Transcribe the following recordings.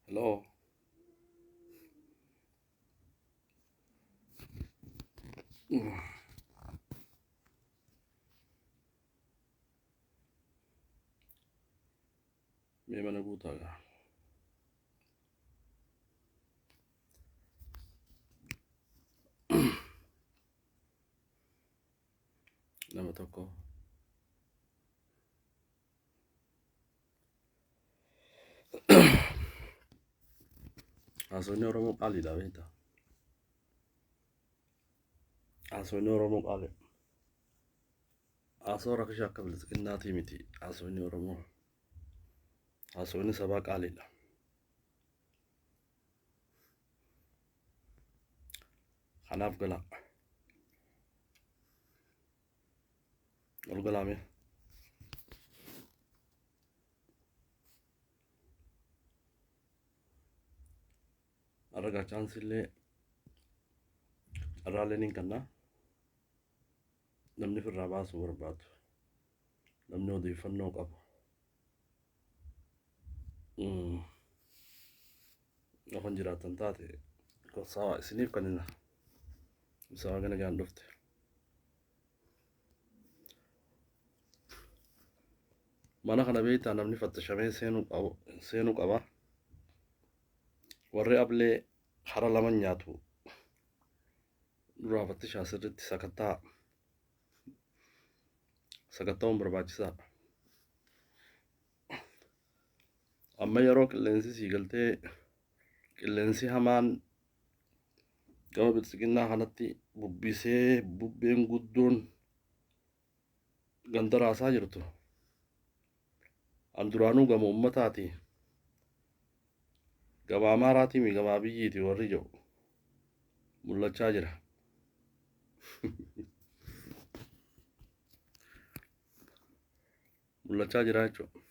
Hello. Mee mana guutaa gaa. Nama tokko. Haasofni Oromoo qaaliidha beektaa. Haasofni Oromoo qaali. Haasoo rakisha akka bilxiqinnaatii miti haasofni Oromoo. Haasofni sabaa qaaliidha. Kanaaf galaa. Ol galaa mee. Argaa chaansillee carraallee niin kannaa. Namni ofirraa baasuu barbaadu. Namni odeeffannoo qabu. Yoo kan jiraatan taate gorsaa isiniif kennina. Ibsaa gana gaan dhufte. Mana kana beektaa namni fattashamee seenuu qabu seenuu qaba. Warri ablee hara lama nyaatu duraa fattishaa sirriitti sakattaa sakatta'uun barbaachisaadha. Amma yeroo qilleensi sii galtee qilleensi hamaan gama biltsiginnaa kanatti bubbisee bubbeen guddoon ganda raasaa jirtu. An duraanuu gama ummataati. Gama Amaaraatii mi gama Abiyyiiti warri jedhu mul'achaa jira. Mul'achaa jira jechuudha.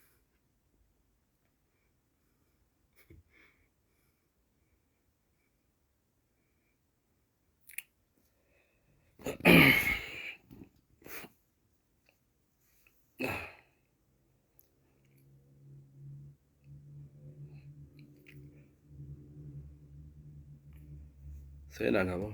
Seenaa qaba.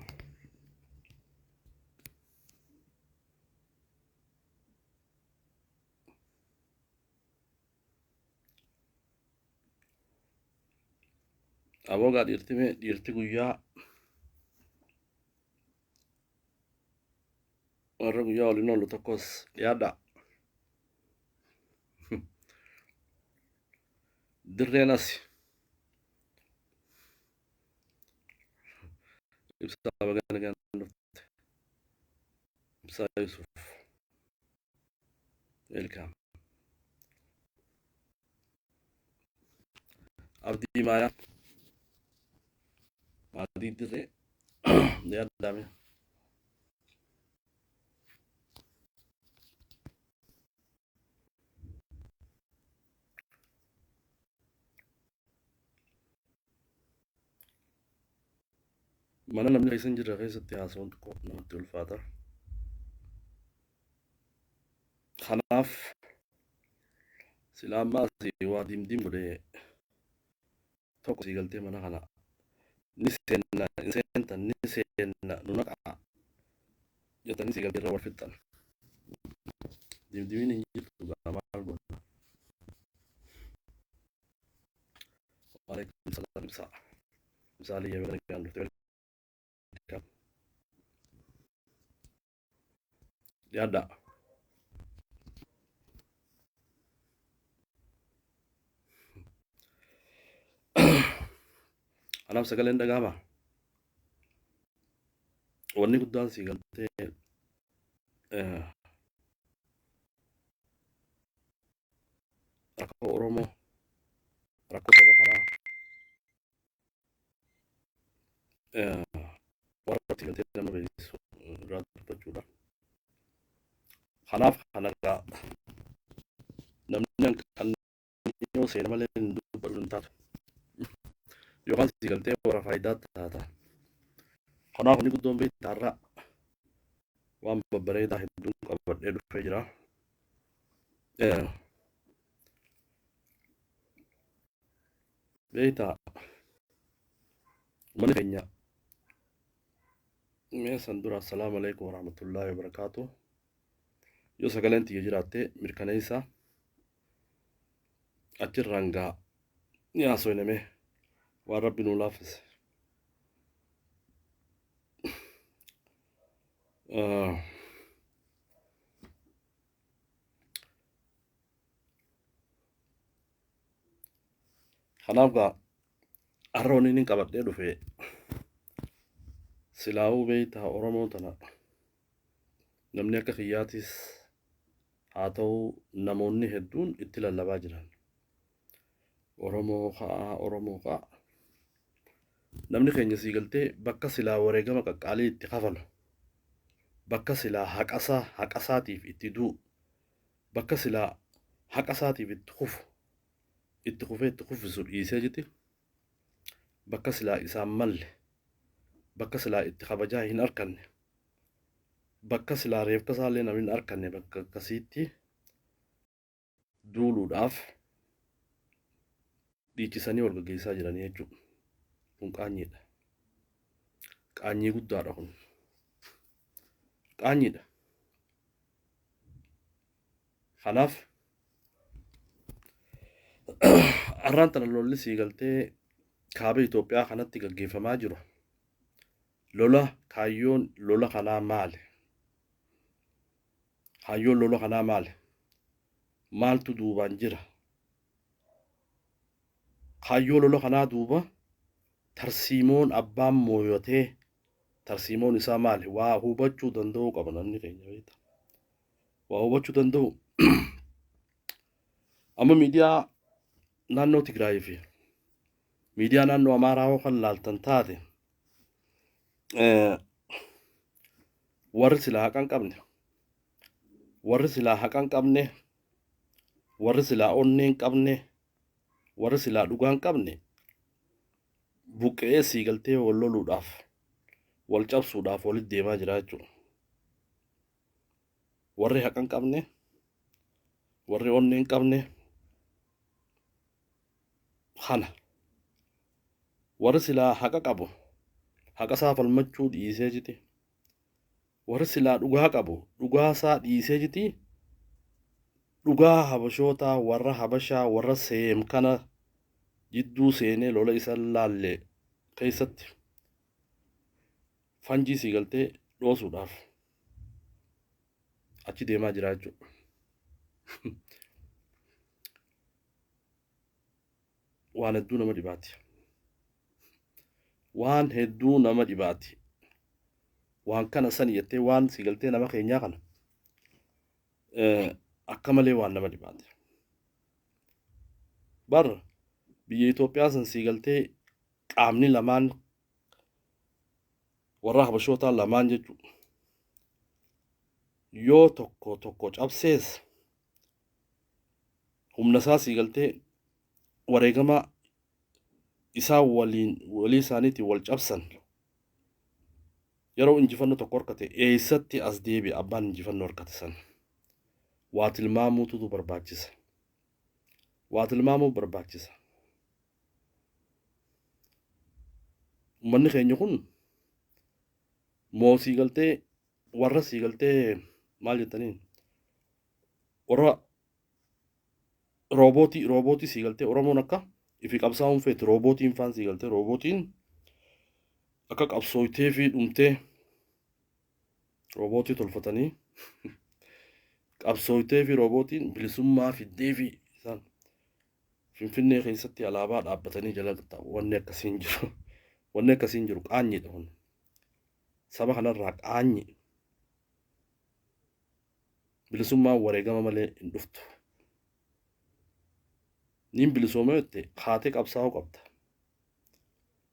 Aboo gaa dhiirti mee dhiirti guyyaa warra guyyaa waliin oolu tokkos dhiyaadha. Dirreen asi. Ibsaa baga nagaan dhufte. Ibsaa Yusuf. Welcome. Abdii Maayaa. Maatii dirree. Dhiyaadhaa mee. Mana namni keessa hin jirre keessatti haasawuun xiqqoo namatti ulfaata. Kanaaf silaa ammaa asii waa diimdiim godhee tokko sii galtee mana kana ni seenna hin seentan ni seenna nu naqaa jettanii sii galtee irra wal fixxan. Diimdiimiin hin jirtu gaa maal goona? Waalaikum salaam ibsaa. Ibsaa liyya baga nagaan dhufte. Welcome. Dhiyaadhaa. Anaaf sagaleen dhaga'ama. Wanni guddaan sii galtee rakkoo Oromoo rakkoo saba kanaa warra itti galtee nama beeksisu irraa dubbachuudha. Kanaaf kana egaa namni hanqanni yoo seena malee hin dubbatu hin taatu. Yookaan si galtee warra faayidaa taata. Kanaaf inni guddoon beektaa irraa waan babbareedaa hedduun qabadhee dhufee jira. Beektaa Uummanni keenya mee san dura assalaamu alaikum warahmatullaahi wabarakaatu. Yoo sagaleen tiyya jiraatte mirkaneessa achirraan gaa ni haasoyname waan rabbi nuu laaffise. Kanaaf gaa har'a wanni inni qabadhee dhufe silaa'uu beektaa Oromoo tana namni akka kiyyaatis haa ta'u namoonni hedduun itti lallabaa jiran. Oromoo ka'aa, Oromoo ka'aa. Namni keenya sii galtee bakka silaa wareegama qaqqaalii itti kafalu, bakka silaa haqasaa haqasaatiif itti du'u, bakka silaa haqasaatiif itti kufu, itti kufee itti kuffisu dhiisee jiti. Bakka silaa isaan malle, bakka silaa itti kabajaa hin arkanne, bakka silaa reefka isaallee namni hin arkanne bakka akkasiitti duuluudhaaf dhiichisanii wal gaggeessaa jiranii jechuudha. Kun qaanyiidha. Qaanyii guddaadha kun. Qaanyiidha. Kanaaf har'aan tana lolli sii galtee kaaba Itoophiyaa kanatti gaggeeffamaa jiru. Lola kaayyoon lola kanaa maali? Kaayyoon lola kanaa maali? Maaltu duubaan jira? Kaayyoo lola kanaa duuba tarsiimoon abbaan mooyotee tarsiimoon isaa maali? Waa hubachuu danda'uu qaba namni keenya beekta. Waa hubachuu danda'u. Amma miidiyaa naannoo Tigraayii fi miidiyaa naannoo Amaaraa yoo kan laaltan taate warri silaa haqa hin qabne warri silaa haqa hin qabne warri silaa onnee hin qabne warri silaa dhugaa hin qabne buqqa'ee sii galtee wal loluudhaaf wal cabsuudhaaf walitti deemaa jira jechuudha. Warri haqa hin qabne warri onnee hin qabne kana warri silaa haqa qabu haqa isaa falmachuu dhiisee jiti. Warri silaa dhugaa qabu dhugaa isaa dhiisee jiti. Dhugaa habashootaa warra habashaa warra seem kana jidduu seenee lola isa laalle keessatti fanjii sii galtee dhoosuudhaaf achi deemaa jira jechuudha. Waan hedduu nama dhibaati. Waan hedduu nama dhibaati. Waan kana sani jettee waan sii galtee nama keenyaa kana akka malee waan nama dhibaati. Bar biyya Itoophiyaa san sii galtee qaamni lamaan warra habashootaa lamaan jechuudha. Yoo tokko tokko cabsees humna isaa sii galtee wareegama isaa waliin walii isaaniitiin wal cabsan yeroo injifannoo tokko harkate eessatti as deebi'a abbaan injifannoo harkate san. Waa tilmaamuutu barbaachisa. Waa tilmaamuu barbaachisa. Uummanni keenya kun moo sii galtee warra sii galtee maal jettaniin warra roobootii roobootii sii galtee Oromoon akka ifi qabsaa'uun feeti roobootiin faan sii galtee roobootiin akka qabsooytee fi dhumtee roobootii tolfatanii qabsooytee fi roobootiin bilisummaa fiddee fi isaan Finfinnee keessatti alaabaa dhaabbatanii jala wanni akkasiin jiru. Wanni akkasiin jiru qaanyiidha kun. Saba kanarraa qaanyi. Bilisummaan wareegama malee hin dhuftu. Niin bilisooma yoo jette kaatee qabsaa'uu qabda.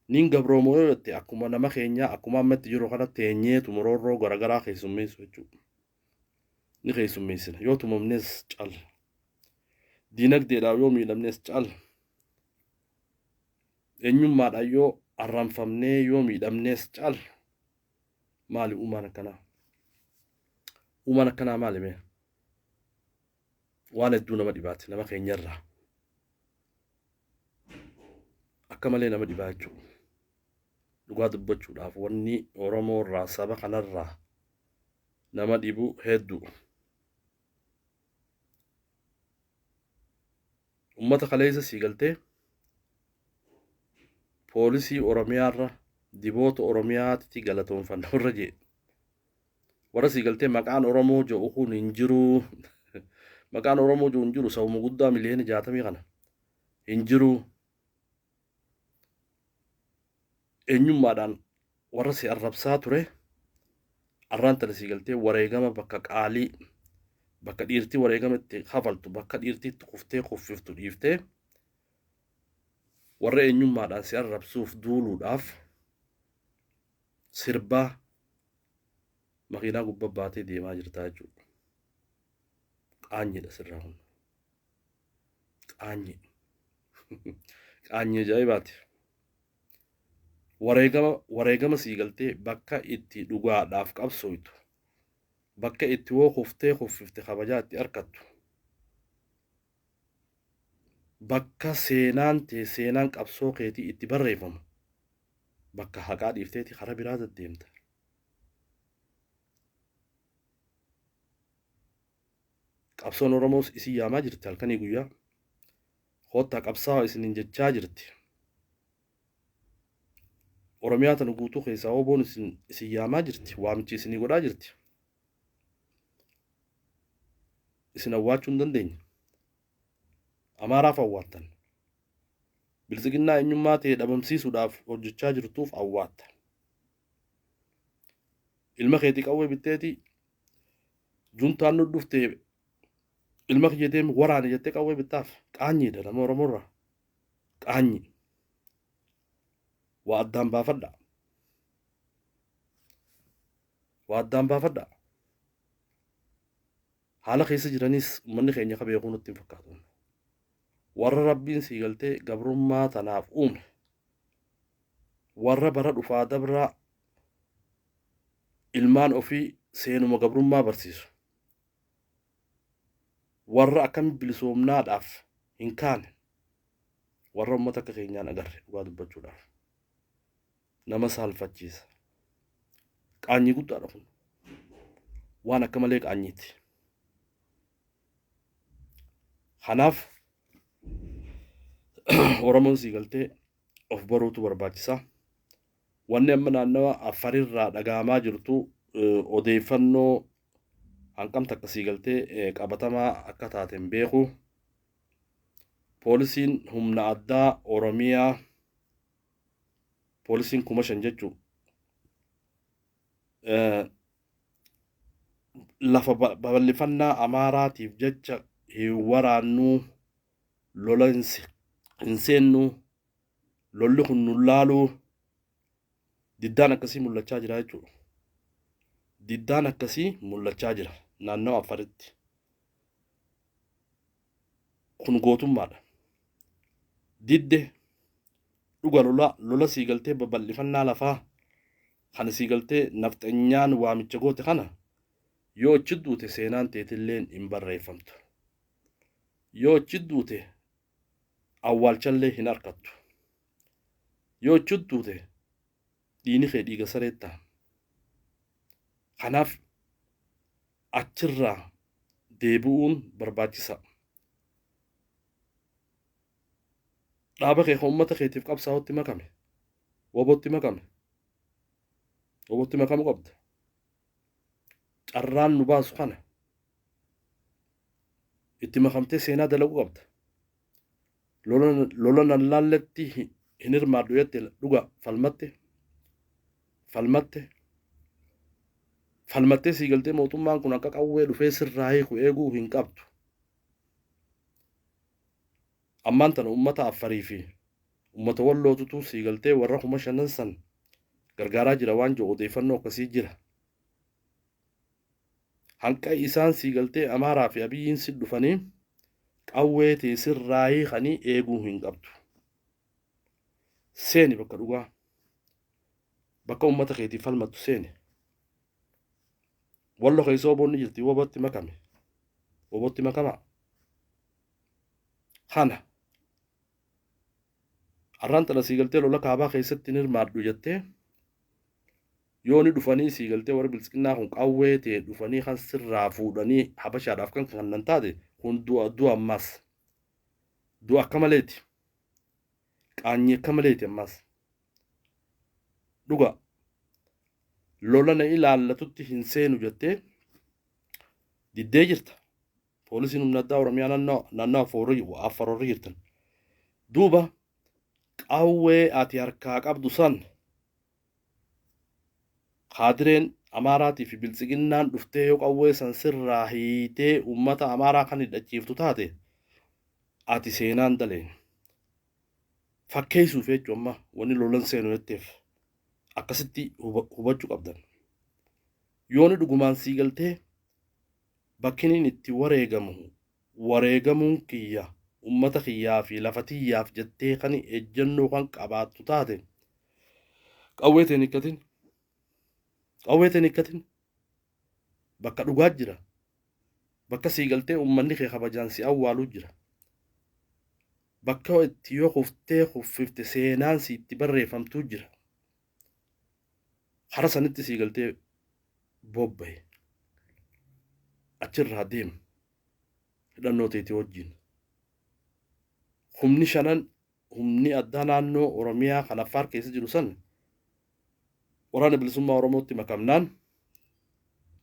Niin gabroomoo yoo jette akkuma nama keenyaa akkuma amma itti jiru kana teenyee tumoroorroo garaagaraa keessummeessu jechuudha. Ni keessummeessina. Yoo tumamnes cal. Diinagdeedhaan yoo miidhamnes cal. Eenyummaadhaan yoo arranfamnee yoo miidhamnes cal. Maali uumaan akkanaa? Uumaan akkanaa maali mee? Waan hedduu nama dhibaati nama keenyarraa. Akka malee nama dhibaa jechuudha. Dhugaa dubbachuudhaaf wanni Oromoo irraa saba kanarraa nama dhibu hedduu. Ummata kaleessa sii galtee poolisii Oromiyaarra diboota Oromiyaatitti galatoonfanna warra jee. Warra sii galtee maqaan Oromoo jedhu kun hin jiru. Maqaan Oromoo jedhu hin jiru, sabuma guddaa miliyoona 60 kana hin jiru. Eenyummaadhaan warra si arrabsaa ture arraan tana sii galtee wareegama bakka qaalii, bakka dhiirtii wareegama itti kafaltu, bakka dhiirtii itti kuftee kuffiftu dhiiftee warra eenyummaadhaan si arrabsuuf duuluudhaaf sirbaa makiinaa gubbaa baatee deemaa jirtaa jechuudha. Qaanyiidha sirraa kun. Qaanyii. Qaanyii ajaa'ibaati. Wareegama wareegama sii galtee bakka itti dhugaadhaaf qabsooytu, bakka itti woo kuftee kuffifte kabajaa itti argattu, bakka seenaan tee seenaan qabsoo keetii itti barreeffamu, bakka haqaa dhiifteeti karaa biraa deddeemta. Qabsoon Oromoos isin yaamaa jirti halkanii guyyaa. Koottaa qabsaa'aa isiniin jechaa jirti. Oromiyaa tana guutuu keessaa oboon isin yaamaa jirti. Waamichi isinii godhaa jirti. Isin awwaachuu hin dandeenye. Amaaraaf awwaattan. Biltsiginnaa eenyummaa ta'e dhabamsiisuudhaaf hojjechaa jirtuuf awwaatta. Ilma keetii qawwee bitteeti juntaan nu dhufte, ilma kiyya deemi waraane jettee qawwee bittaaf. Qaanyiidha nama Oromoorraa. Qaanyi. Waa addaan baafadha. Waa addaan baafadha. Haala keessa jiranis uummanni keenya ka beekuu nutti hin fakkaatu. Warra Rabbiin sii galtee gabrummaa tanaaf uume. Warra bara dhufaa dabraa ilmaan ofii seenuma gabrummaa barsiisu. Warra akkami bilisoomnaadhaaf hin kaane, warra uummata akka keenyaan agarre, dhugaa dubbachuudhaaf. Nama saalfachiisa. Qaanyii guddaadha kun. Waan akka malee qaanyiiti. Kanaaf Oromoon sii galtee of baruutu barbaachisa. Wanni amma naannawa Affarirraa dhaga'amaa jirtu odeeffannoo hanqam takka sii galtee qabatamaa akka taate hin beeku. Poolisiin humna addaa Oromiyaa, poolisiin 5,000 jechuun, lafa babal'ifannaa Amaaraatiif jecha hin waraannuu, lola hin seennuu, lolli kun nun laaluu, diddaan akkasii mul'achaa jira jechuudha. Diddaan akkasii mul'achaa jira naannoo Affaritti. Kun gootummaadha. Didde dhuga lola lola sii galtee babal'ifannaa lafaa kana sii galtee nafxanyaan waamicha goote kana yoo achi duute seenaan teetilleen hin barreeffamtu. Yoo achi duute awwaalchallee hin argattu. Yoo achi duute dhiini kee dhiiga saree ta'a. Kanaaf achirraa deebi'uun barbaachisa. Dhaaba kee kan uummata keetiif qabsaa'utti makame. Wobotti makame. Wobotti makamuu qabda. Carraan nu baasu kana. Itti makamtee seenaa dalaguu qabda. Lola nan laalletti hin hirmaadhu jette, dhuga falmatte. Falmatte. Falmattee sii galtee mootummaan kun akka qawwee dhufee sirraa hiiku eeguu hin qabdu. Ammaan tana uummata Affarii fi uummata Wallootutu sii galtee warra 5,000 san gargaaraa jira waan jiru odeeffannoo akkasii jira. Hanqa isaan sii galtee Amaaraa fi Abiyyiin si dhufanii qawwee tee sirraa hiikanii eeguu hin qabdu. Seeni bakka dhugaa. Bakka uummata keetiif falmattu seeni. Wallo keessa woboon ni jirti, wobotti makame. Wobotti makamaa. Kana. Arraan tana sii galtee lola kaabaa keessatti hin hirmaadhu jettee Yoo ni dhufanii sii galtee warri biltsiginnaa kun qawwee ta'e dhufanii kan sirraa fuudhanii habashaadhaaf kan kannan taate kun du'a du'a ammas. Du'a akka maleeti. Qaanyii akka maleeti ammas. Dhuga lola na ilaallatutti hin seenu jettee diddee jirta. Poolisiin humna addaa Oromiyaa naannoo Affaar warri jirtan. Duuba qawwee ati harkaa qabdu san kaadireen Amaaraatii fi biltsiginnaan dhuftee yoo qawwee san sirraa hiitee uummata Amaaraa kan hidhachiiftu taate ati seenaan daleen. Fakkeessuuf jechuun amma wanni lolan seenu jetteef akkasitti hubachuu qabdan. Yooni dhugumaan sii galtee bakki inni itti wareegamu wareegamuun kiyya uummata kiyyaa fi lafa tiyyaaf jettee kan ejjennoo kan qabaattu taate qawwee ta'e hiikkatin. Qawwee ta'e hiikkatin. Bakka dhugaa jira. Bakka sii galtee uummanni kee kabajaan si awwaaluu jira. Bakka itti yoo kuftee kuffifte seenaan si itti barreeffamtuu jira. Hara sanitti sii galtee bobba'e. Achirraa deem. Hidhannoo teetii wajjin. Humni shanan humni addaa naannoo Oromiyaa kan Affaar keessa jiru san waraana bilisummaa Oromootti makamnaan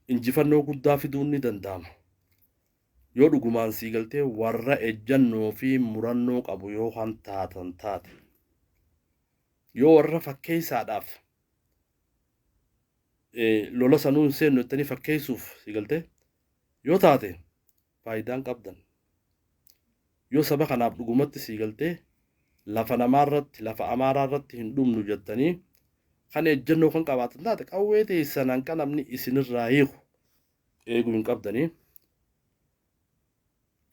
injifannoo guddaa fiduun ni danda'ama. Yoo dhugumaan sii galtee warra ejjannoo fi murannoo qabu yoo kan taatan taate. Yoo warra fakkeessaadhaaf lola sanuu hin seennu jettanii fakkeessuuf sii galtee yoo taate faayidaan qabdan. Yoo saba kanaaf dhugumatti sii galtee lafa namaarratti lafa Amaaraa irratti hin dhumnu jettanii kan ejjennoo kan qabaatan taate qawwee teessan hanqa namni isinirraa hiiku eeguu hin qabdanii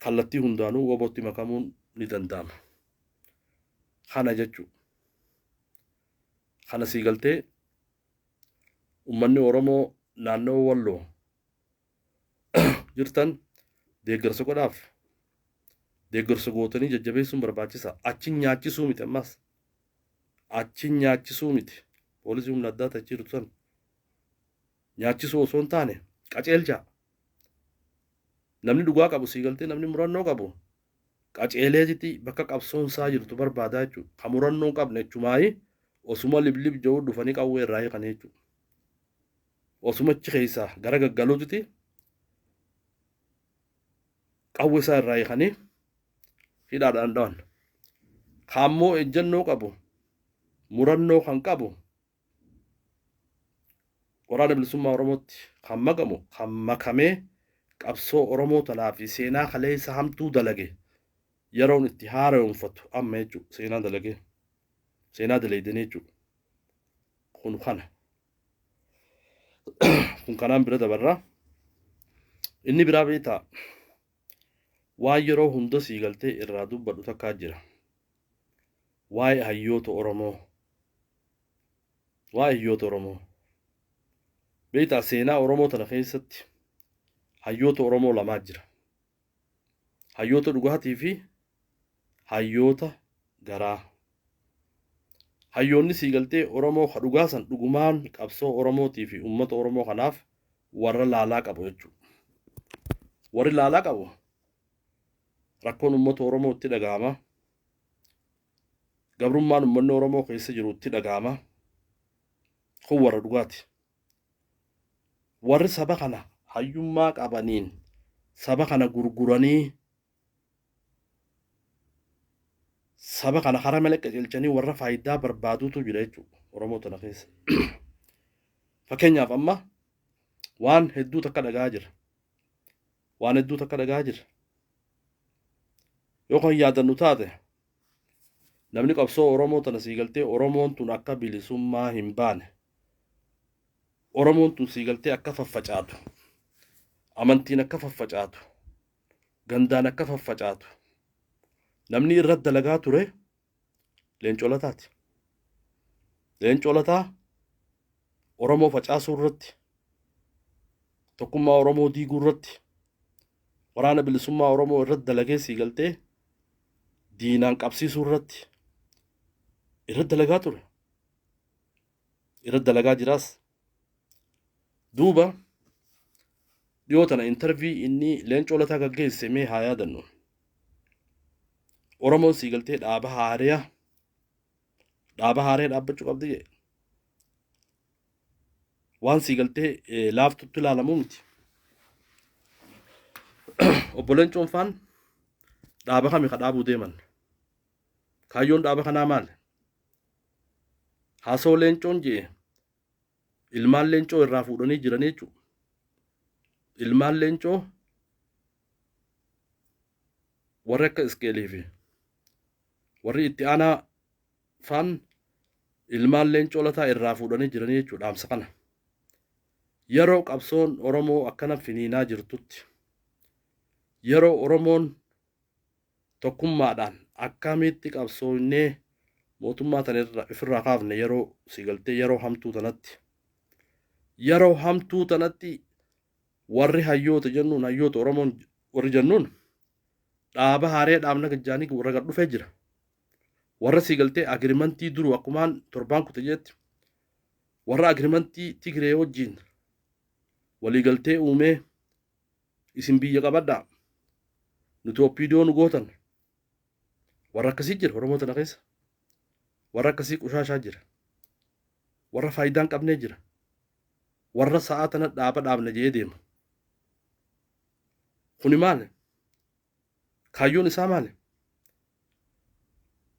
kallattii hundaanuu wobootti makamuun ni danda'ama. Kana jechuudha. Kana sii galtee uummanni Oromoo naannoo Walloo jirtan deeggarsa godhaaf. Deeggarsa gootanii jajjabeessuun barbaachisa. Achi nyaachisuu miti ammas. Achi nyaachisuu miti. Poolisii humna addaa achi jirtu san nyaachisuu osoo hin taane qaceelchaa. Namni dhugaa qabu sii galtee namni murannoo qabu qaceeleetitti bakka qabsoon isaa jirtu barbaadaa jechuudha. Kan murannoo hin qabne jechumaayi osuma liblib jedhu dhufanii qawwee irraa hiikan jechuudha. Osuma achi keessaa gara gaggaluutitti qawwee isaa irraa hiikanii hidhaadhaan dhawan. Kaammoo ejjennoo qabu murannoo kan qabu waraana bilisummaa Oromootti kan makamu kan makamee qabsoo Oromoo tanaa fi seenaa kaleessa hamtuu dalage yeroon itti haaromfatu amma jechuudha seenaa dalagee seenaa dalaydanii jechuudha. Kun kana. Kun kanaan bira dabarraa. Inni biraa beektaa waan yeroo hunda sii galtee irraa dubbadhu takkaa jira. Waa'ee hayyoota Oromoo. Waa'ee hayyoota Oromoo. Beektaa seenaa Oromoo tana keessatti hayyoota Oromoo lamaa jira. Hayyoota dhugaatii fi hayyoota garaa. Hayyoonni sii galtee Oromoo ka dhugaa san dhugumaan qabsoo Oromootii fi uummata Oromoo kanaaf warra laalaa qabu jechuudha. Warri laalaa qabu rakkoon uummata Oromoo itti dhaga'ama. Gabrummaan uummanni Oromoo keessa jiru itti dhaga'ama. Kun warra dhugaati. Warri saba kana hayyummaa qabaniin saba kana gurguranii saba kana karaa malee qajeelchanii warra faayidaa barbaadutu jira jechuudha Oromoo tana keessa. Fakkeenyaaf amma waan hedduu takka dhagaa jira. Waan hedduu takka dhagaa jira. Yoo kan yaadannu taate namni qabsoo Oromoo tana sii galtee Oromoon tun akka bilisummaa hin baane Oromoon tun sii galtee akka faffacaatu amantiin akka faffacaatu gandaan akka faffacaatu namni irratti dalagaa ture Leencoo Lataati. Leencoo Lataa Oromoo facaasuu irratti tokkummaa Oromoo diiguu irratti waraana bilisummaa Oromoo irratti dalagee sii galtee diinaan qabsiisuu irratti irratti dalagaa ture. Irratti dalagaa jiraas. Duuba dhiyoo tana interview inni Leencoo Lataa gaggeesse mee haa yaadannu. Oromoon sii galtee dhaaba haaraya dhaabbachuu qabdi jedhe. Waan sii galtee laaftutti ilaalamuu miti. Obbo Leencoon faan dhaaba kami ka dhaabuu deeman? Kaayyoon dhaaba kanaa maali? Haasoo Leencoon jee ilmaan Leencoo irraa fuudhanii jiran jechuudha. Ilmaan Leencoo warri akka Isqeelii fi warri itti aanaa faan ilmaan Leencoo Lataa irraa fuudhanii jiranii jechuudha dhaamsa kana. Yeroo qabsoon Oromoo akkana finiinaa jirtutti, yeroo Oromoon tokkummaadhaan akkamitti qabsoonnee mootummaa tana irra ifirraa kaafne, yeroo si galtee yeroo hamtuu tanatti warri hayyoota jennuun, hayyoota Oromoon warri jennuun, dhaaba haaree dhaabna gajjaanii warra gad dhufee jira. Warra si galtee agreement duru akkumaan torbaan kute jetti warra agreement Tigree wajjin waliigaltee uumee, isin biyya qabadhaa, nuti OPDO nu gootan, warra akkasii jira. Oromoo tana keessa warra akkasii qushaashaa jira, warra faayidaa hin qabnee jira, warra sa'aa tana dhaaba dhaabna jedhee deema. Kuni maali? Kaayyoon isaa maali?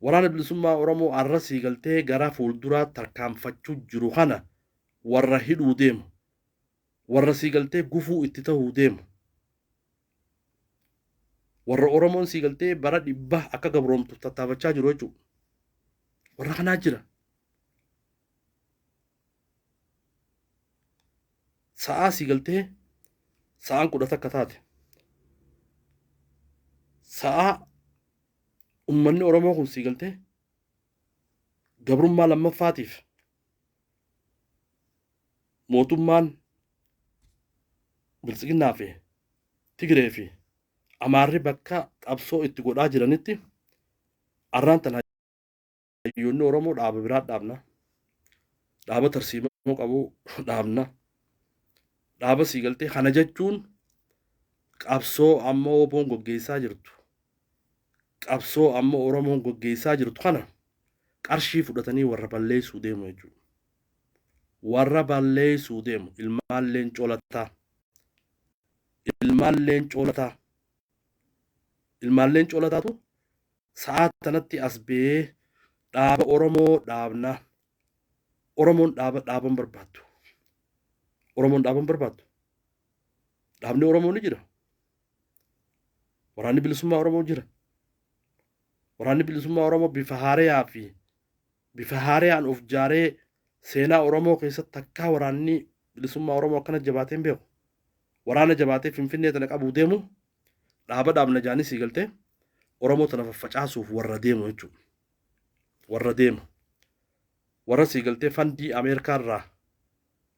Waraana Bilisummaa Oromoo arra sii galtee gara fuulduraa tarkaanfachuu jiru kana warra hidhuu deemu, warra sii galtee gufuu itti ta'uu deemu, warra Oromoon sii galtee bara 100 akka gabroomtu tattaafachaa jiru jechuudha. Warra kanaa jira. Sa'aa sii galtee sa'aan 11 taate. Sa'aa ummanni Oromoo kun sii galtee gabrummaa lammaffaatiif mootummaan Biltsiginnaa fi Tigree fi Amaarri bakka qabsoo itti godhaa jiranitti, arraan tana hayyoonni Oromoo dhaaba biraa dhaabna. Dhaaba tarsiimoo qabu dhaabna. Dhaaba sii galtee kana jechuun qabsoo amma WBOn gaggeessaa jirtu, qabsoo amma Oromoon gaggeessaa jirtu kana qarshii fudhatanii warra balleessuu deemu jechuudha. Warra balleessuu deemu ilmaan Leencoo Lataa. Ilmaan Leencoo Lataa. Ilmaan Leencoo Lataatu sa'aa tanatti as ba'ee dhaaba Oromoo dhaabna. Oromoon dhaaba dhaaban barbaaddu. Oromoon dhaaban barbaaddu. Dhaabni Oromoo ni jira. Waraanni Bilisummaa Oromoo jira. Waraanni Bilisummaa Oromoo bifa haarayaa fi bifa haarayaan of jaaree seenaa Oromoo keessatti takkaa waraanni Bilisummaa Oromoo akkana jabaatee hin beeku. Waraana jabaatee Finfinnee tana qabuu deemu dhaaba dhaabna jaanii sii galtee Oromoo tana faffacaasuuf warra deemu jechuudha. Warra deemu. Warra sii galtee fund Ameerikaa irraa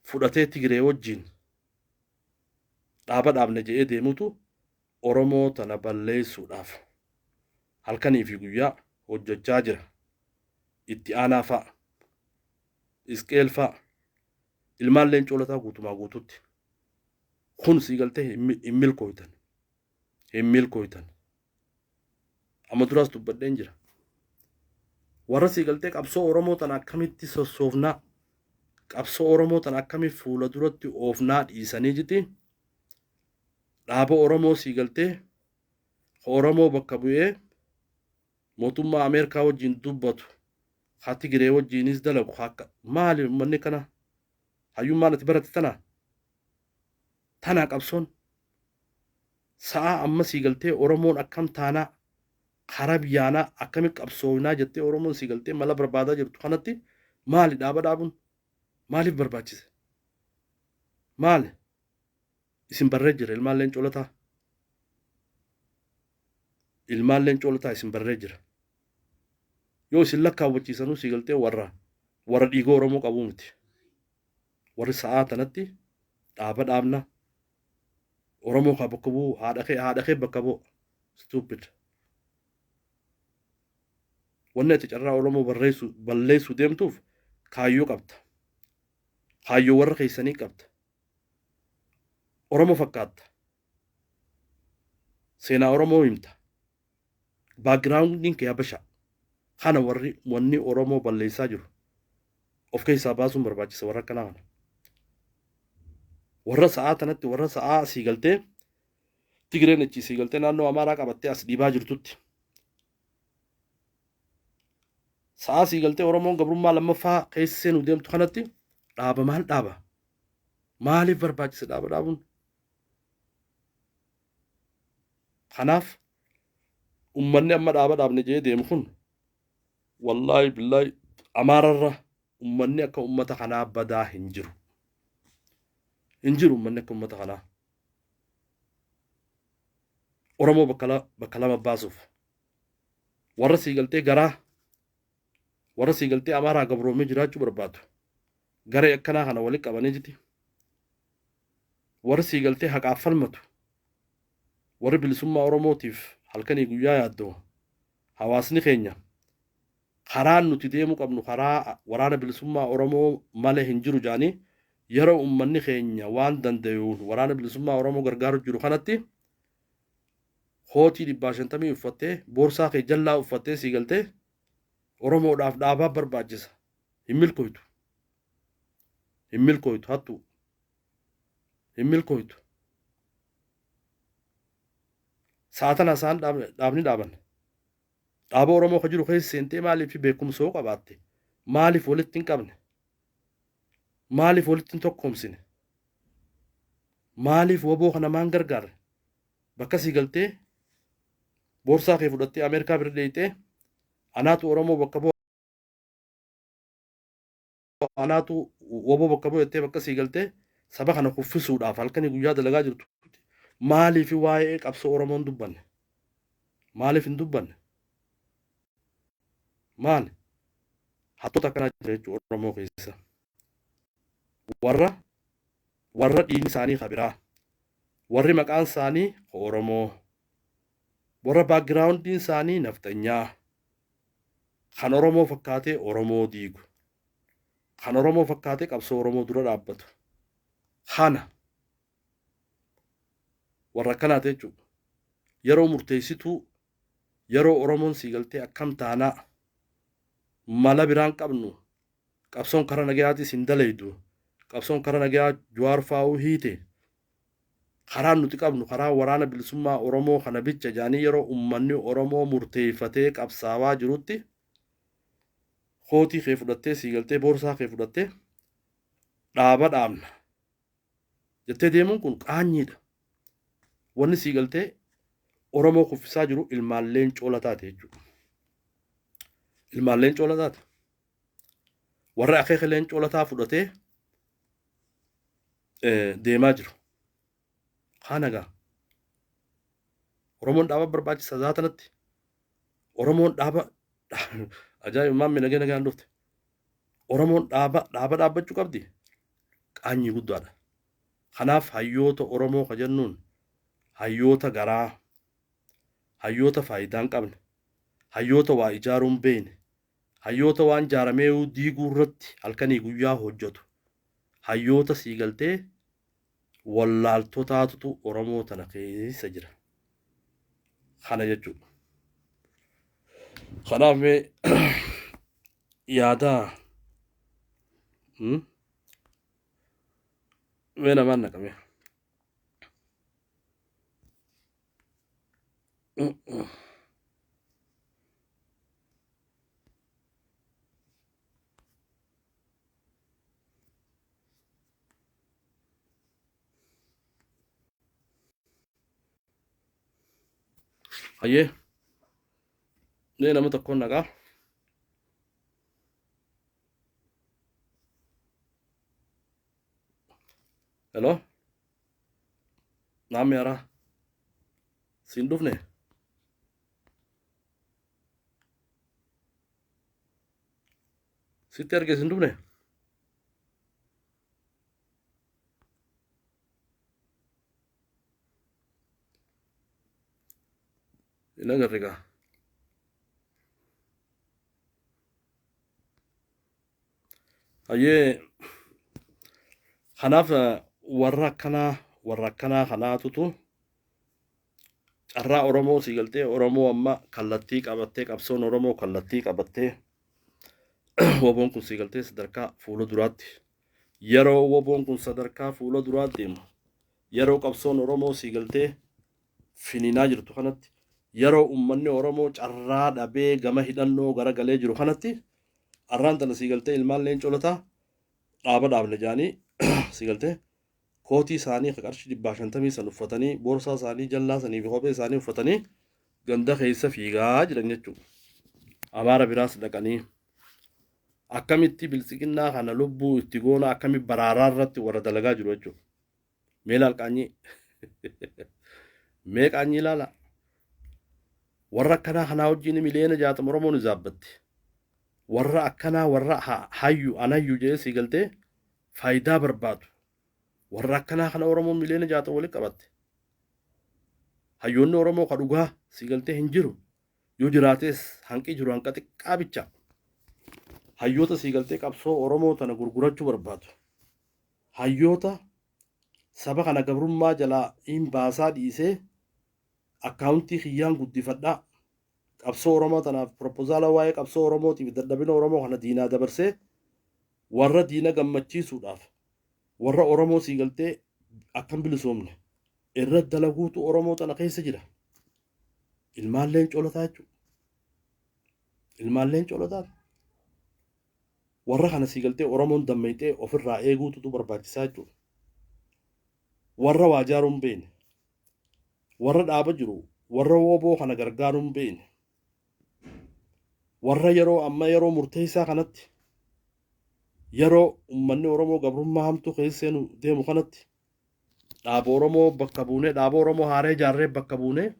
fudhatee Tigree wajjin dhaaba dhaabna jedhee deemutu Oromoo tana balleessuudhaaf halkanii fi guyyaa hojjechaa jira. Itti aanaa fa'a. Isqeel fa'a. Ilmaan Leencoo Lataa guutumaa guututti. Kun sii galtee hin milkooytan. Hin milkooytan. Amma duraas dubbadheen jira. Warra sii galtee qabsoo Oromoo tana akkamitti sossoofnaa, qabsoo Oromoo tana akkamitti fuula duratti oofnaa dhiisanii jiti dhaaba Oromoo sii galtee Oromoo bakka bu'ee mootummaa Ameerikaa wajjin dubbatu, haa Tigiree wajjinis dalagu, akka maali uummanni kana? Hayyummaan ati baratte tana tanaa? Qabsoon sa'aa amma sii galtee Oromoon akkam taanaa, karaa biyyaanaa akkami qabsoofnaa jettee Oromoon sii galtee mala barbaadaa jirtu kanatti maali dhaaba dhaabuun maaliif barbaachise? Maali? Isin barree jira, ilmaan Leencoo Lataa. Ilmaan Leencoo Lataa, isin barree jira. Yoo isin lakkaawwachiisanuu sii galtee warra dhiiga Oromoo qabuu miti. Warri sa'aa tanatti dhaaba dhaabna, Oromoo kaa bakka bu'u, haadha kee bakka bu'a. Stupid. Wanni ati carraa Oromoo barreessu balleessuu deemtuuf kaayyoo qabda. Kaayyoo warra keessanii qabda. Oromoo fakkaatta. Seenaa Oromoo himta. Backgroundiin kee Habasha. Kana warri wanni Oromoo balleessaa jiru. Of keessaa baasuun barbaachisa warra akkanaa kana. Warra sa'aa tanatti, warra sa'aa asii galtee Tigreen achi sii galtee naannoo Amaaraa qabattee as dhiibaa jirtutti. Sa'aa sii galtee Oromoon gabrummaa lammaffaa keessa seenuu deemtu kanatti dhaaba maal dhaaba? Maaliif barbaachise dhaaba dhaabuun? Kanaaf ummanni amma dhaaba dhaabne jedhee deemu kun, wallaahi billaahi, Amaararra ummanni akka ummata kanaa badaa hin jiru. Hin jiru ummanni akka ummata kanaa. Oromoo bakka lama baasuuf warra sii galtee garaa warra sii galtee Amaaraa gabroomee jiraachuu barbaadu garee akkanaa kana walitti qabanii jiti. Warri sii galtee haqaaf falmatu, warri bilisummaa Oromootiif halkanii guyyaa yaaddoo, hawaasni keenya karaan nuti deemuu qabnu karaa waraana bilisummaa Oromoo malee hin jiru jedhanii, yeroo ummanni keenya waan danda'uun waraana bilisummaa Oromoo gargaaru jiru kanatti, kootii 150 uffattee, boorsaa kee jallaa uffattee, sii galtee Oromoodhaaf dhaabaa barbaachisa. Hin milkooytu. Hin milkooytu, hattuu. Hin milkooytu. Sa'a tana isaan dhaabni dhaaban. Dhaaba Oromoo ka jiru keessa seentee maaliif beekumsa yoo qabaatte maaliif walitti hin qabne? Maaliif walitti hin tokkoomsine? Maaliif waboo kana maan gargaarre? Bakka sii galtee boorsaa kee fudhattee Ameerikaa bira deeyxee anaatu Oromoo bakka bu'a, anaatu waboo bakka bu'a jettee bakka sii galtee saba kana kuffisuudhaaf halkanii guyyaa dalagaa jirtu, maaliif waa'ee qabsoo Oromoo hin dubbanne? Maaliif hin dubbanne? Maali? Hattoota akkanaa jira jechuudha Oromoo keessa. Warra dhiigni isaanii ka biraa. Warri maqaan isaanii ka Oromoo. Warra backgroundiin isaanii nafxanyaa. Kan Oromoo fakkaatee Oromoo diigu. Kan Oromoo fakkaatee qabsoo Oromoo dura dhaabbatu. Kana warra akkanaati jechuudha. Yeroo murteessituu, yeroo Oromoon sii galtee akkam taanaa, mala biraan qabnu, qabsoon karaa nagayaatis hin dalaydu, qabsoon karaa nagayaa Jawaar faa'uu hiite, karaan nuti qabnu karaa waraana bilisummaa Oromoo kana bicha jaanii, yeroo ummanni Oromoo murteeffatee qabsaawaa jirutti, kootii kee fudhattee, sii galtee boorsaa kee fudhattee dhaaba dhaabna jettee deemuun kun qaanyiidha. Wanni sii galtee Oromoo kuffisaa jiru ilmaan leencoo lataati jechuudha. Ilmaan leencoo lataati. Warra akeeka leencoo lataa fudhatee deemaa jiru. Kaan egaa Oromoon dhaaba barbaachisa za'a tanatti. Oromoon dhaaba ajaa'iba maammee nagee nagaan dhufte. Oromoon dhaaba dhaabbachuu qabdi. Qaanyii guddaadha. Kanaaf hayyoota Oromoo ka jennuun hayyoota garaa, hayyoota faayidaa hin qabne, hayyoota waa ijaaruu hin beekne, hayyoota waan jaarameeyuu diiguu irratti halkanii guyyaa hojjetu, hayyoota sii galtee wallaaltotaatutu Oromoo tana keessa jira. Kana jechuudha. Kanaaf mee yaada mee namaan naqame. Hayyee, mee nama tokkoon naqaa. Hello? Naammi haaraa. Siin dhufne? Sitti arge, siin dhufne? Hin agarre gaa. Hayyee, kanaaf warra akkanaa Warra akkanaa kanaatutu carraa Oromoo sii galtee Oromoo amma kallattii qabattee, qabsoon Oromoo kallattii qabattee, WBOn kun sii galtee sadarkaa fuula duraatti, yeroo WBOn kun sadarkaa fuula duraatti deemu, yeroo qabsoon Oromoo sii galtee finiinaa jirtu kanatti, yeroo uummanni Oromoo carraa dhabee gama hidhannoo garagalee jiru kanatti, arraan tana sii galtee ilmaan Leencoo Lataa dhaaba dhaabne jaanii sii galtee kootii isaanii ka qarshii 150 san uffatanii, boorsaa isaanii jallaa sanii fi kophee isaanii uffatanii ganda keessa fiigaa jiran jechuudha. Amaara biraas dhaqanii akkamitti biltsiginnaa kana lubbuu itti goona, akkamitti baraaraa irratti warra dalagaa jiru jechuudha. Mee ilaal qaanyii. Mee qaanyii ilaala. Warra akkanaa kanaa wajjin 60,000,000 Oromoon izaabbatti. Warra akkanaa, warra hayyu anayyu jedhee sii galtee faayidaa barbaadu. Warra akkanaa kana Oromoon 60,000,000 walitti qabatte. Hayyoonni Oromoo ka dhugaa sii galtee hin jiru. Yoo jiraates hanqi jiru hanqa xiqqaa bicha. Hayyoota sii galtee qabsoo Oromoo tana gurgurachuu barbaadu. Hayyoota saba kana gabrummaa jalaa hin baasaa dhiisee akkaawuntii kiyyaan guddifadhaa, qabsoo Oromoo tanaaf propozaala waa'ee qabsoo Oromootiif dadhabina Oromoo kana diinaa dabarsee warra diina gammachiisuudhaaf warra Oromoo sii galtee akkam bilisoomne irra dalaguutu Oromoo tana keessa jira. Ilmaan Leencoo Lataa jechuudha. Ilmaan Leencoo Lataa. Warra kana sii galtee Oromoon dammayxee ofirraa eeguututu barbaachisaa jechuudha. Warra waa ijaaruu hin beekne, warra dhaaba jiru, warra WBO kana gargaaruu hin beekne, warra yeroo amma yeroo murteessaa kanatti, yeroo uummanni Oromoo gabrummaa hamtuu keessa seenu deemu kanatti, dhaaba Oromoo bakka buunee, dhaaba Oromoo haaree ijaarree bakka buunee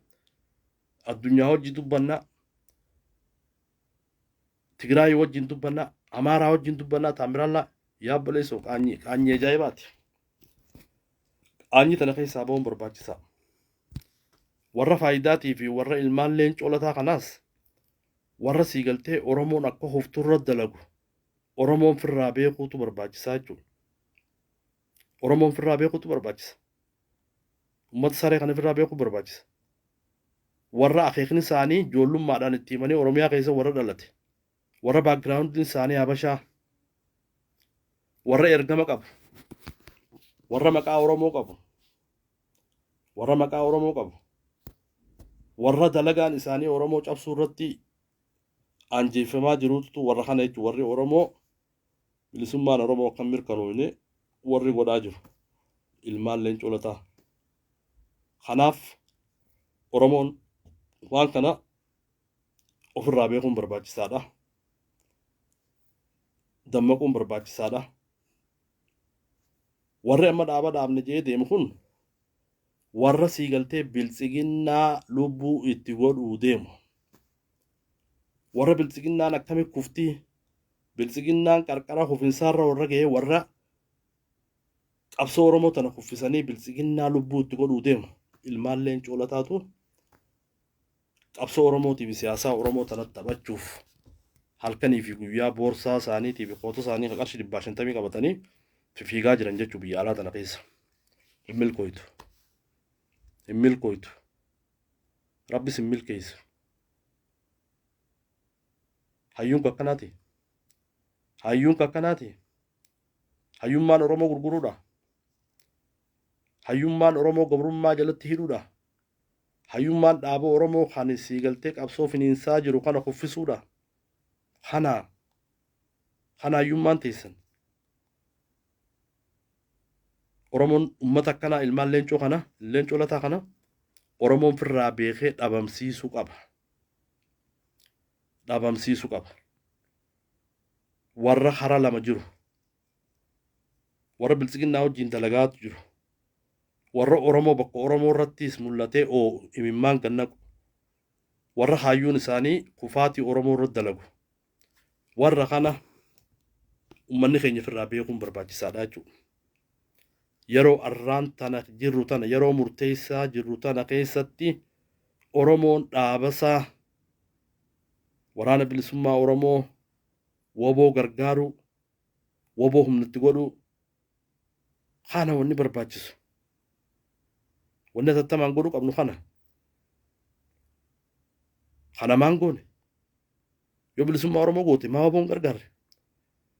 addunyaa wajjin dubbannaa, Tigraay wajjin dubbannaa, Amaaraa wajjin dubbannaa, Taamiraallaa yaa obboleessoo, qaanyii qaanyii ajaa'ibaati. Qaanyii tana keessaa ba'uun barbaachisaa. Warra faayidaatii fi warra ilmaan Leencoo Lataa kanaas, warra sii galtee Oromoon akka hufturra dalagu Oromoon firraa beekuutu barbaachisaa jechuudha. Oromoon firraa beekuutu barbaachisa. Uummata saree kana firraa beekuu barbaachisa. Warra akeekni isaanii ijoollummaadhaan itti himanii Oromiyaa keessa warra dhalate, warra backgroundiin isaanii Habashaa, warra ergama qabu, warra maqaa Oromoo qabu, warra maqaa Oromoo qabu, warra dalagaan isaanii Oromoo cabsuu irratti aanjeeffamaa jirutu warra kana jechuudha. Warri Oromoo bilisummaan Oromoo akka hin mirkanoofne warri godhaa jiru ilmaan Leencoo Lataa. Kanaaf Oromoon waan kana ofirraa beekuun barbaachisaadha. Dammaquun barbaachisaadha. Warri amma dhaaba dhaabne jedhee deemu kun warra sii galtee biltsiginnaa lubbuu itti godhuu deemu. Warra biltsiginnaan akkami kuftii, biltsiginnaan qarqara kufinsaarra warra ga'ee, warra qabsoo Oromoo tana kuffisanii biltsiginnaa lubbuu itti godhuu deemu. Ilmaan Leencoo Lataatu qabsoo Oromootii fi siyaasaa Oromoo tanatti taphachuuf halkanii fi guyyaa boorsaa isaaniitii fi koota isaanii kan qarshii 150 qabatanii fiigaa jiran jechuu biyya alaa tana keessa. Hin milkooytu. Hin milkooytu. Rabbis hin milkeessu. Hayyuun akkanaati. Hayyuun akkanaati. Hayyummaan Oromoo gurguruudha. Hayyummaan Oromoo gabrummaa jalatti hidhuudha. Hayyummaan dhaaba Oromoo kan sii galtee qabsoo finiinsaa jiru kana kuffisuudha. Kana kana hayyummaan teessan. Oromoon uummata akkanaa, ilmaan Leencoo kana, Leencoo Lataa kana Oromoon firraa beekee dhabamsiisuu qaba. Dhabamsiisuu qaba. Warra hara lama jiru. Warra biltsiginnaa wajjin dalagaatu jiru. Warra Oromoo bakka Oromoo irrattis mul'atee oo imimmaan gad naqu. Warra hayyuun isaanii kufaatii Oromoo irratti dalagu. Warra kana uummanni keenya ofirraa beekuun barbaachisaadha jechuudha. Yeroo arraan tana jirru tana, yeroo murteessaa jirru tana keessatti, Oromoon dhaabasaa Waraana Bilisummaa Oromoo, WBO gargaaruu, WBO humnatti godhuu kana wanni barbaachisu. Wanni hatattamaan godhuu qabnu kana. Kana maan goone? Yoo bilisummaa Oromoo goote maa WBOn gargaarre?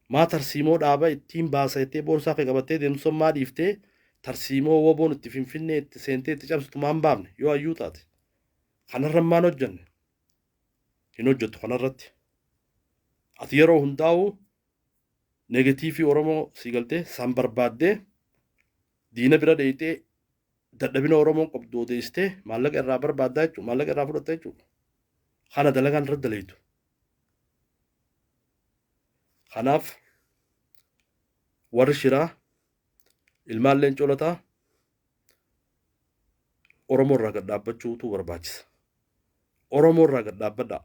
Maa tarsiimoo dhaaba ittiin baasa jettee boorsaa kee qabattee deemtu san maa dhiiftee tarsiimoo WBOn itti Finfinnee itti seentee itti cabsitu maan baafne yoo hayyuu taate? Kanarra maan hojjanne? Hin hojjettu kanarratti. Ati yeroo hundaa'u negatiivii Oromoo sii galtee san barbaaddee diina bira dheeyxee dadhabina Oromoon qabdu odeessitee maallaqa irraa barbaaddaa jechuudha. Maallaqa irraa fudhatta jechuudha. Kana dalagaan irra dalaytu. Kanaaf warri shiraa ilmaan leencoo lataa Oromoo irraa gad dhaabbachuutu barbaachisa. Oromoo irraa gad dhaabbadhaa.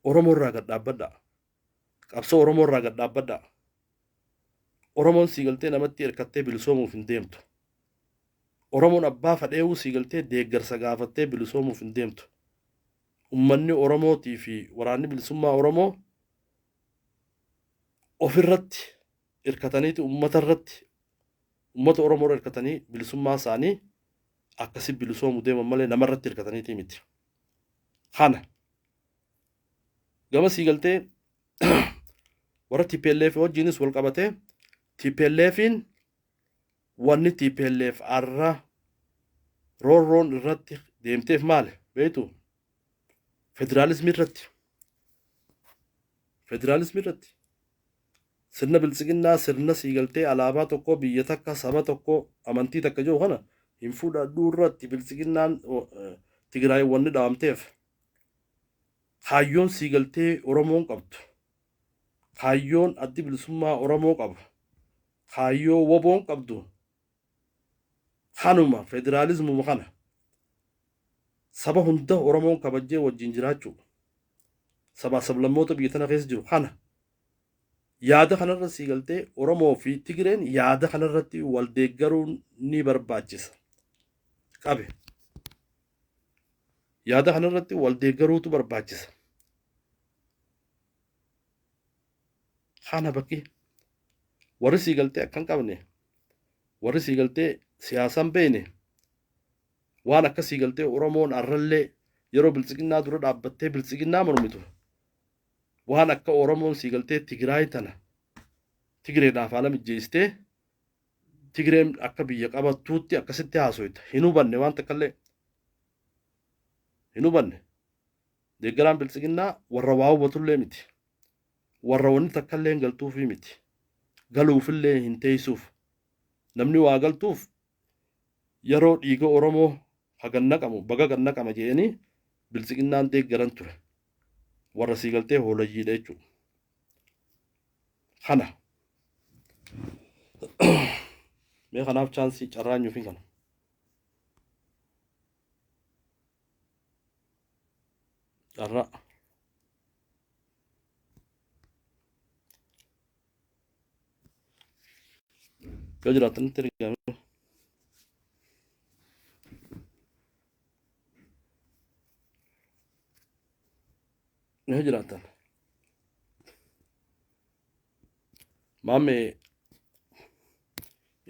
Oromoo irraa gad dhaabbadhaa. Qabsoo Oromoo irraa gad dhaabbadhaa. Oromoon sii galtee namatti hirkattee bilisoomuuf hin deemtu. Oromoon abbaa fadheewuu sii galtee deeggarsa gaafattee bilisoomuuf hin deemtu. Ummanni Oromootii fi waraanni bilisummaa Oromoo ofirratti hirkataniiti ummata irratti ummata Oromoo irra hirkatanii bilisummaa isaanii akkasi bilisoomu deeman malee namarratti hirkataniiti miti. Kana gama sii galtee warra TPLF wajjinis wal qabatee TPLFin wanni TPLF arra roorroon irratti deemteef maali beektu? Federaalismii irratti. Federaalismii irratti. Sirna biltsiginnaa sirna sii galtee alaabaa tokko biyya takka saba tokko amantii takka jiru kana hin fudhadhuu irratti biltsiginnaan Tigraay wanni dhaamteef kaayyoon sii galtee Oromoon qabdu kaayyoon addi bilisummaa Oromoo qabu kaayyoo WBOn qabdu kanuma federaalizmuma kana saba hunda Oromoon kabajjee wajjin jiraachuu sabaa sablammoota biyya tana keessa jiru kana yaada kanarra sii galtee Oromoo fi Tigreen yaada kanarratti wal deeggaruun ni barbaachisa. Qabe. Yaada kanarratti wal deeggaruutu barbaachisa. Kana bakki warri sii galtee akka hin qabne warri sii galtee siyaasaan beekne waan akka sii galtee Oromoon arrallee yeroo biltsiginnaa dura dhaabbattee biltsiginnaa mormitu waan akka Oromoon sii galtee Tigraay tana Tigreedhaaf haala mijjeessitee Tigreen akka biyya qabattuutti akkasitti haasoyta hin hubanne waan takkallee hin hubanne. Deeggaraan biltsiginnaa warra waa hubatullee miti. Warra wanni takkallee hin galtuufii miti. Galuufillee hin teessuuf. Namni waa galtuuf yeroo dhiiga Oromoo hagan naqamu baga gan naqama jedhanii biltsiginnaan deeggaran ture. Warra sii galtee hoolayyiidha jechuudha. Kana. Mee kanaaf chaansii carraa nyuufin kana. Carraa. Yoo jiraatanitti ergame. Yoo jiraatan. Maamme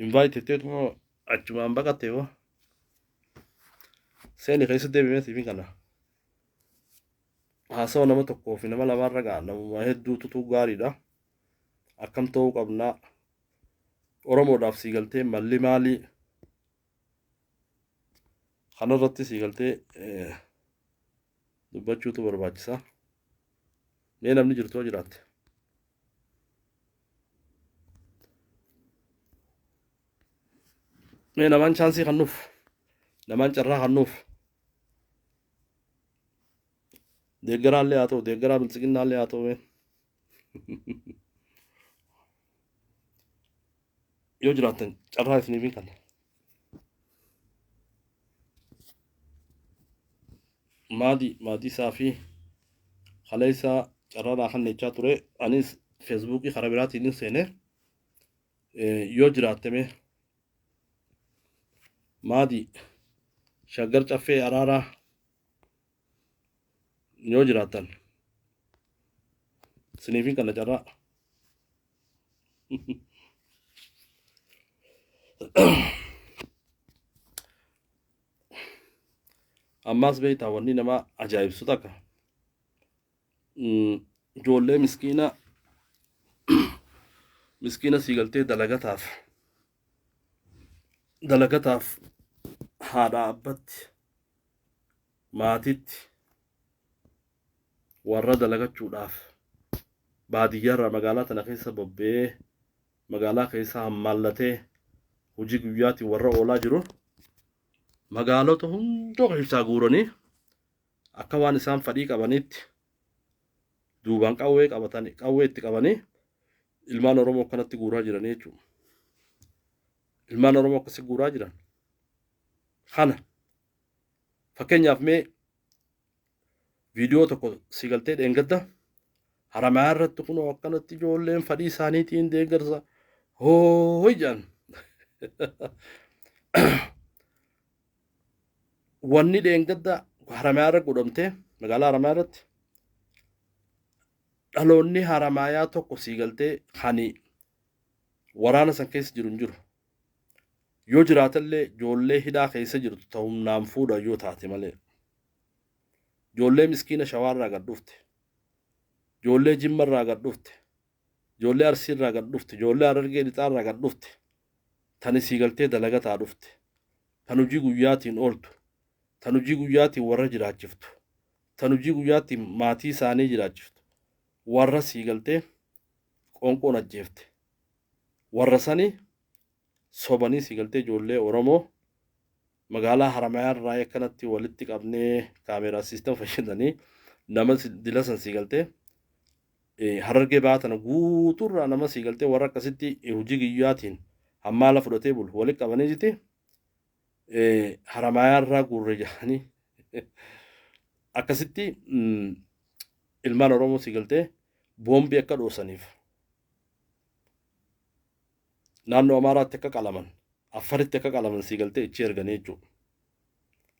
invite jetteetuma achumaan baqatte yoo. Seeni keessa deebimee siifin kana. Haasawa nama tokkoo fi nama lamaarra ga'a namuma hedduututu gaariidha. Akkam ta'uu qabnaa. Oromoodhaaf sii galtee malli maalii? Kanarratti sii galtee dubbachuutu barbaachisa. Mee namni jirtu yoo jiraatte. Mee namaan chaansii kennuuf. Namaan carraa kennuuf. Deeggaraallee haa ta'u, deeggaraa biltsiginnaallee haa ta'u mee. Yoo jiraattan carraa isiniif hin kenna. Maadii maatii isaa fi kaleessa carraa naa kennechaa ture. Anis feesbuukii karaa biraatiin hin seene. Yoo jiraatte mee Maadii Shaggar Caffee Araaraa yoo jiraattan isiniif hin kenna carraa. Ammaas beektaa wanni nama ajaa'ibsu takka ijoollee miskiina miskiina sii galtee dalagataaf haadha abbatti maatitti warra dalagachuudhaaf baadiyyaarraa magaalaa tana keessa bobba'ee magaalaa keessa hammaallatee hojii guyyaatiin warra oolaa jiru magaalota hunda keessaa guuranii akka waan isaan fadhii qabanitti duubaan qawwee qabatanii qawwee itti qabanii ilmaan Oromoo akkanatti guuraa jiranii jechuudha. Ilmaan Oromoo akkasi guuraa jiran. Kana fakkeenyaaf mee viidiyoo tokko si galtee dheengadda Haramayaa irratti kunoo akkanatti ijoolleen fadhii isaaniitiin deeggarsa hooy jedhan. Wanni dheengadda Haramayaa irra godhamte magaalaa Haramayaa irratti dhaloonni Haramayaa tokko sii galtee kan waraana san keessa jiru hin jiru. Yoo jiraatellee ijoollee hidhaa keessa jirtu ta humnaan fuudhan yoo taate malee. Ijoollee miskiina Shawaarraa gad dhufte. Ijoollee Jimmarraa gad dhufte. Ijoollee Arsiirraa gad dhufte. Ijoollee Harargee Lixaarraa gad dhufte. Tan isii galtee dalagataa dhufte. Tan hojii guyyaatiin ooltu. Tan hojii guyyaatiin warra jiraachiftu. Tan hojii guyyaatiin maatii isaanii jiraachiftu. Warra sii galtee qoonqoon ajjeefte. Warra sani sobanii sii galtee ijoollee Oromoo magaalaa Haramayaa irraa akkanatti walitti qabnee kaameeraa system fayyadanii nama dila san sii galtee Harargee bahaa tana guutuurraa nama sii galtee warra akkasitti hojii guyyaatiin hammaala fudhatee bulu walitti qabanii jiti Haramayaa irraa guurre jedhanii akkasitti ilmaan Oromoo sii galtee boombii akka dhoosaniif naannoo Amaaraatti akka qalaman, Affaritti akka qalaman sii galtee ichi erganii jechuudha.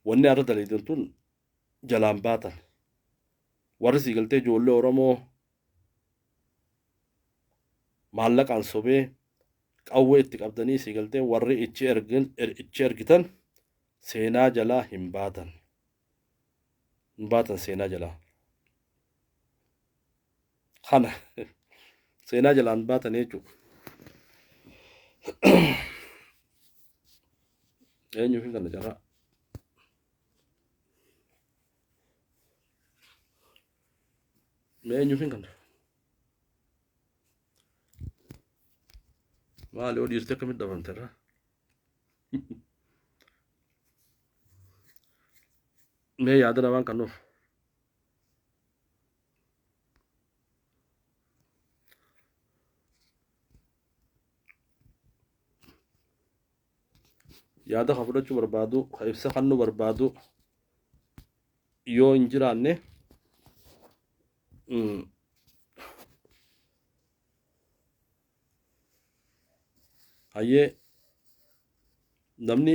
Wanni har'a daleeydan tun jalaan baatan. Warri sii galtee ijoollee Oromoo maallaqaan sobee qawwee itti qabdanii sii galtee warri ichi ergin ichi ergitan seenaa jalaa hin baatan. Hin baatan seenaa jalaa. Kana seenaa jalaan baatan jechuudha. Eenyuuf hin kana carraa? Mee eenyuuf hin kana? Maali yoo dhiirti akkamitti dhabamte irraa? Mee yaada namaan kan nuuf. Yaada ka fudhachuu barbaadu, ka ibsa kannuu barbaadu yoo hin jiraanne hayyee namni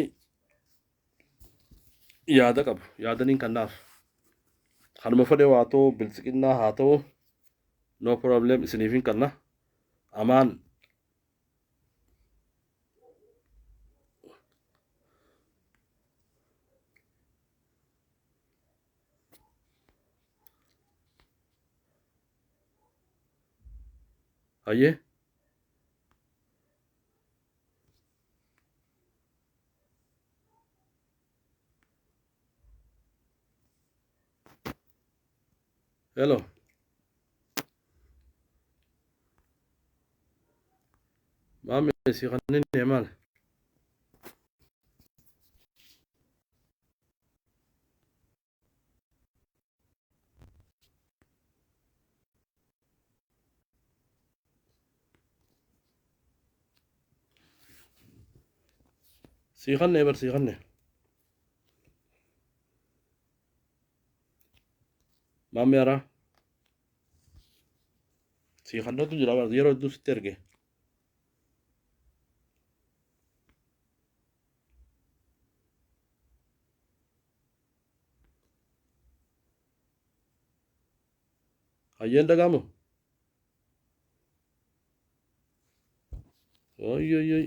yaada qabu yaadaniin kannaaf kanuma fedhe haa ta'u biltsiqinnaa haa ta'u no problem isiniif hin kanna amaan hayyee. Hello. Maame si kanneen maal? Sii kannee bar sii kannee. Maammee haraa. Sii kannatu jira bar yeroo hedduu sitti erge. Hayyeen dhaga'amu? Oy oy oy.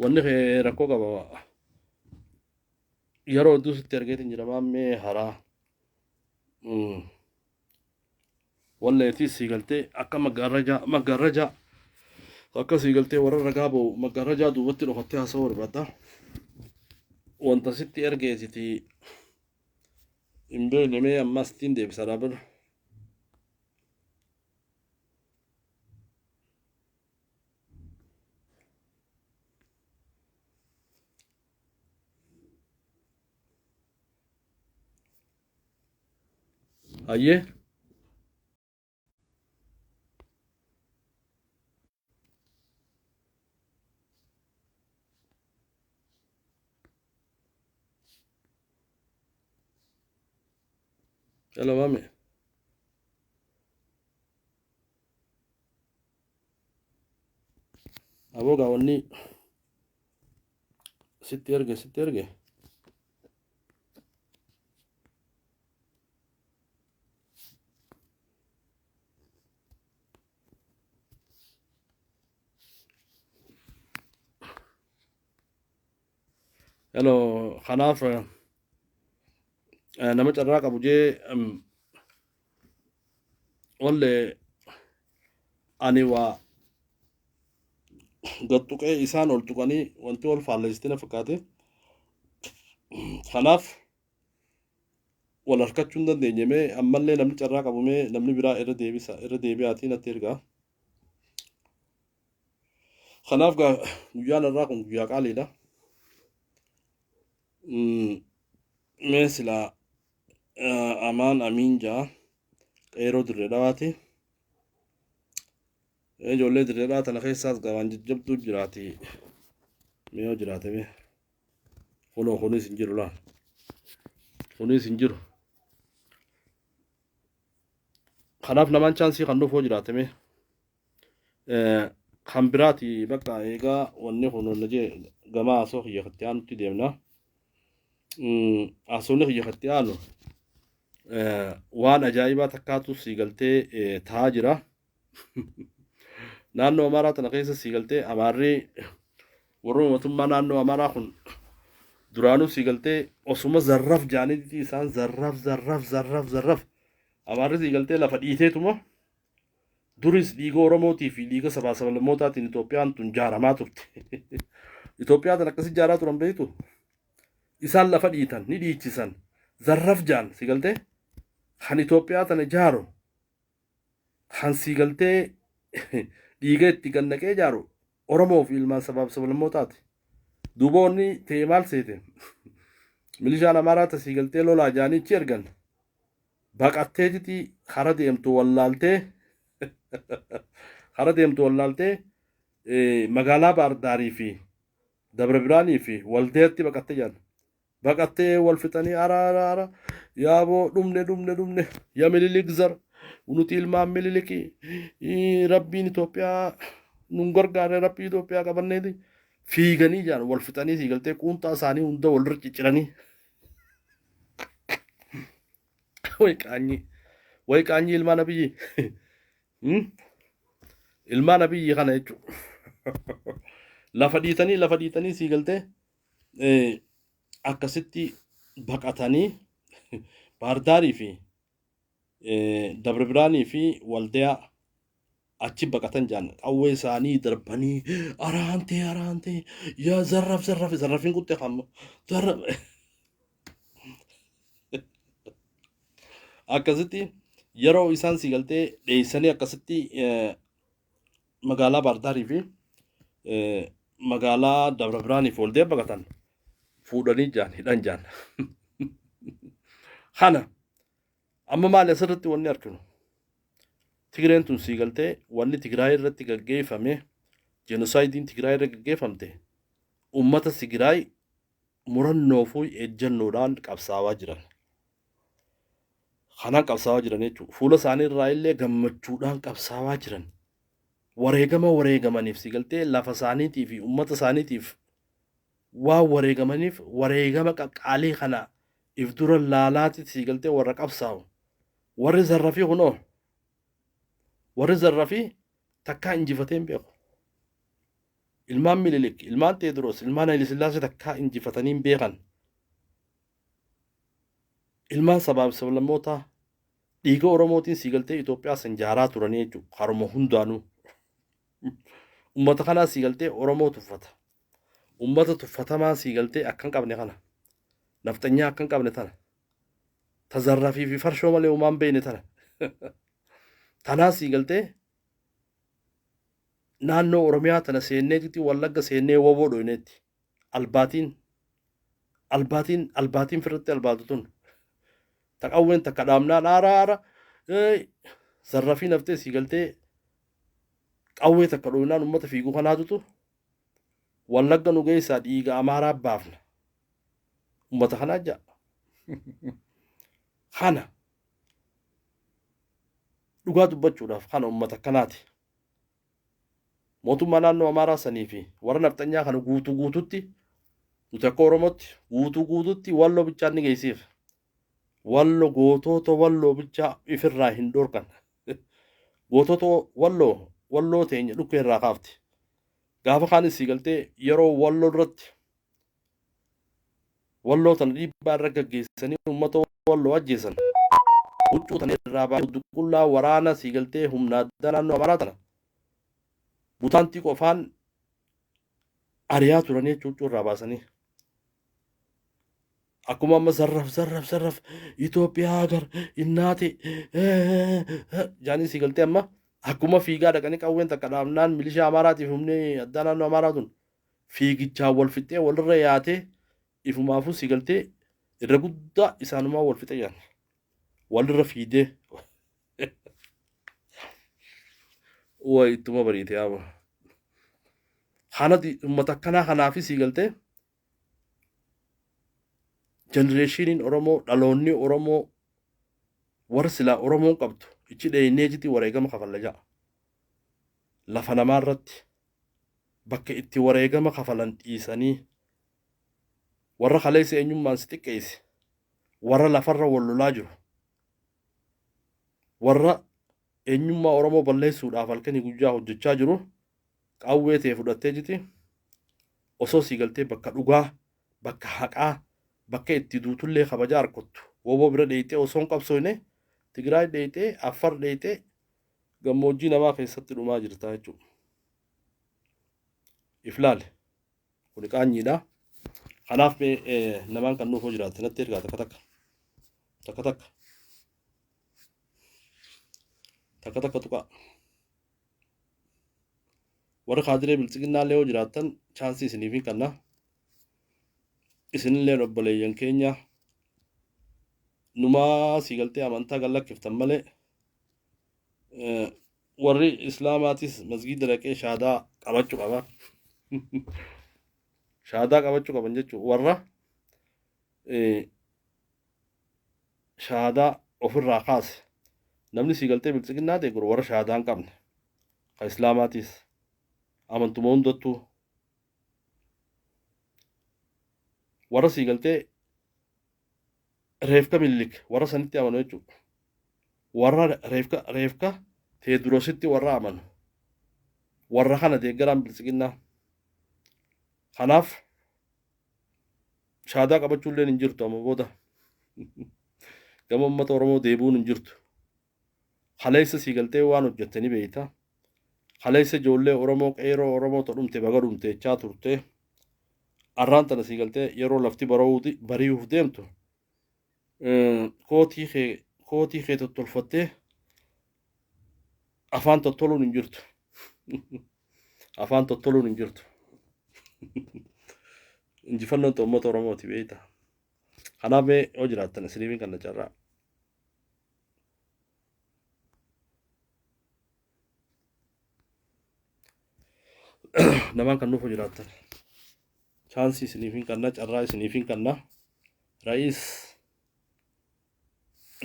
Wanni kee rakkoo qaba. Yeroo hedduu sitti ergeetiin jira maammee haraa. Walleetii sii galtee akka maggaarrajaa maggaarrajaa akka sii galtee warra ragaa ba'u maggaarrajaa duubatti dhokattee haasa'uu barbaadda. Wanta sitti ergeetiti hin beekne mee ammas ittiin deebisa dhaabadhu. Hayyee. Hello mami. Aboo gaa wanni sitti erge sitti erge. Hello kanaaf nama carraa qabu jee wallee ani waa gad tuqee isaan ol tuqanii wanti wal faalleessite na fakkaate. Kanaaf wal harkachuu hin dandeenye mee ammallee namni carraa qabu mee namni biraa irra deebisa irra deebi'aatii natti ergaa. Kanaaf gaa guyyaan irraa kun guyyaa qaaliidha. Mee silaa amaan amiin jaa qeeroo dirree dhawaati. Ijoollee dirree dhawaa tana keessaas gaa waan jajjabduu jiraati. Mee yoo jiraate mee. Kunoo kunis hin jiru laal. Kunis hin jiru. Kanaaf namaan chaansii kan dhufu yoo jiraate mee. Kan biraati bakka eegaa wanni kun wanna jee gama haasoo kiyya katti aanutti deemna. Haasofni kiyya katti aanu waan ajaa'ibaa takkaatu sii galtee ta'aa jira. Naannoo Amaaraa tana keessa sii galtee Amaarri warra mootummaa naannoo Amaaraa kun duraanuu sii galtee osuma zarraf jaaniiti isaan zarraf zarraf zarraf zarraf Amaarri sii galtee lafa dhiiteetuma Duris dhiiga Oromootii fi dhiiga sabaa sablammootaatiin Itoophiyaan tun jaaramaa turte. Itoophiyaa tan akkasi jaaraa turan beektu? Isaan lafa dhiitan, ni dhiichisan. Zarraf jaan si galtee? Kan Itoophiyaa tana jaaru, kan si galtee dhiiga itti gannaqee jaaru Oromoo fi ilmaan sabaaf sablammootaati. Duuba wanni ta'e maal seete? Milishaan Amaaraa ta sii galtee lolaa jaanii achi ergan. Baqatteetiti kara deemtu wallaaltee kara deemtu wallaaltee magaalaa Baardaarii fi Dabra Biraanii fi Waldeetti baqatte jedhan. Baqattee wal fixanii ara ara ara yaaboo dhumne dhumne dhumne ya Mililik zar nuti ilmaan Mililikii rabbiin Itoophiyaa nun gargaare rabbii Itoophiyaa qabanneeti fiiganii jedhan wal fixanii sii galtee quunxaa isaanii hunda walirra cicciranii. Way qaanyii. Way qaanyii ilmaan Abiyyi. Ilmaan Abiyyi kana jechuudha. Lafa dhiitanii lafa dhiitanii sii galtee akkasitti baqatanii Baardaarii fi Dabra Biraanii fi Waldayaa achi baqatan jaan qawwee isaanii darbanii araantee araantee yaa zarraf zarraf zarrafiin quxxee kan zarraf akkasitti yeroo isaan si galtee dheessanii akkasitti magaalaa Baardaarii fi magaalaa Dabra Biraanii fi Waldee baqatan fuudhanii jaan hidhan jaan. Kana amma maali asirratti wanni arginu? Tigreen tun sii galtee wanni Tigraay irratti gaggeeffame jenosaayidiin Tigraay irra gaggeeffamte uummata Tigraay murannoo fi ejjennoodhaan qabsaawaa jiran. Kanaan qabsaawaa jiran jechuudha. Fuula isaanii irraa illee gammachuudhaan qabsaawaa jiran. Wareegama wareegamaniif sii galtee lafa isaaniitii fi uummata isaaniitiif waan wareegamaniif wareegama qaqqaalii kana if dura laalaati sii galtee warra qabsaawu. Warri zarrafii kunoo warri zarrafii takkaa injifatee hin beeku. Ilmaan Minilik, ilmaan Teediroos, ilmaan Hayilesillaasee takkaa injifatanii hin beekan. Ilmaan sabaaf sablammootaa dhiiga Oromootiin sii galtee Itoophiyaa san jaaraa turanii jechuudha. Karuma hundaanuu. Ummata kanaa sii galtee Oromoo tuffata. Ummata tuffatamaa sii galtee akka hin qabne kana. Nafxanyaa akka hin qabne tana. Tazarrafii fi farshoo malee homaa hin beekne tana. Tanaa sii galtee naannoo Oromiyaa tana seenneetitti Wallagga seennee woboo dhoyneetti. Albaatiin albaatiin albaatiin firratti albaatu tun. Taqawween takka dhaamnaan aara aara zarrafii naftee sii galtee qawwee takka dhoynaan ummata fiigu kanaatutu Wallagga nu geessaa dhiiga Amaaraa baafna. Ummata kanaa ja'a. Kana dhugaa dubbachuudhaaf kana ummata akkanaati. Mootummaa naannoo Amaaraa sanii fi warra nafxanyaa kana guutuu guututti nuti akka Oromootti guutuu guututti Walloo bichaan ni geessiif. Wallo gootoota Walloo bichaa ifirraa hin dhorkan. Gootota Walloo Walloo teenya dhukkee irraa kaafti. Gaafa kaanis sii galtee yeroo Walloo irratti Walloo tana dhiibbaa irra gaggeessanii uummata Walloo ajjeesan. Huccuu tana irraa baasee duqullaa waraana sii galtee humna addaa naannoo Amaaraa tana butaantii qofaan ari'aa turanii jechuun huccuu irraa baasanii. Akkuma amma zarraf zarraf zarraf Itoophiyaa gar innaati jaanii sii galtee amma akkuma fiigaa dhaqanii qawween takka dhaabnaan milishaa Amaaraatiif humni addaa naannoo Amaaraa tun fiigichaan wal fixxee walirra yaatee ifumaafuu sii galtee irra guddaa isaanumaa wal fixee jaan walirra fiidee way ittuma bariite yaaba. Kanati uummata akkanaa kanaafi sii galtee jenereeshiniin Oromoo dhaloonni Oromoo warra silaa Oromoon qabdu ichi dheeyneetiti wareegama kafalla ja'a. Lafa namaa irratti bakka itti wareegama kafalan dhiisanii warra kaleessa eenyummaan si xiqqeesse warra lafarra wal lolaa jiru warra eenyummaa Oromoo balleessuudhaaf halkanii guyyaa hojjechaa jiru qawwee tee fudhattee jiti osoo sii galtee bakka dhugaa bakka haqaa bakka itti duutullee kabajaa arkottu woboo bira dheeyxee osoo hin qabsooyne Tigraay dheeyxee Affar dheeyxee gammoojjii namaa keessatti dhumaa jirta jechuudha. If laali. Kuni qaanyiidha. Kanaaf mee namaan kan nuuf hoo jiraatte natti ergaa takka takka. Takka takka. Takka takka tuqaa. Warri kaadiree biltsiginnaa illee yoo jiraattan chaansii isiniif hin kanna. Isinillee obboleeyyan keenya numaa sii galtee amantaa gad lakkiftan malee warri islaamaatis masgiida dhaqee shaadaa qabachuu qaba. Shaadaa qabachuu qaban jechuun warra shaadaa ofirraa kaase namni sii galtee biltsiginnaa deeggaru warra shaadaa hin qabne kan islaamaatis amantuma hundattuu warra sii galtee reefka Minilik warra sanitti amanu jechuudha. Warra reefka reefka Teedurositti warra amanu. Warra kana deeggaraan biltsiginnaa. Kanaaf shaadaa qabachuulleen hin jirtu amma booda. Gama uummata Oromoo deebi'uun hin jirtu. Kaleessa sii galtee waan hojjette ni beekta. Kaleessa ijoollee Oromoo qeeroo Oromoo ta dhumte baga dhumte jechaa turte. Arraan tana sii galtee yeroo lafti bari'uuf deemtu kootii kee kootii kee tottolfattee afaan tottoluun hin jirtu. Afaan tottoluun hin jirtu. Injifannoon ta uummata Oromooti beekta. Kanaaf mee yoo jiraattan isiniifin kan na carraa. Namaan kan nuuf jiraattan. Chaansii isiniif hin kanna, carraa isiniif hin kanna. Ra'iis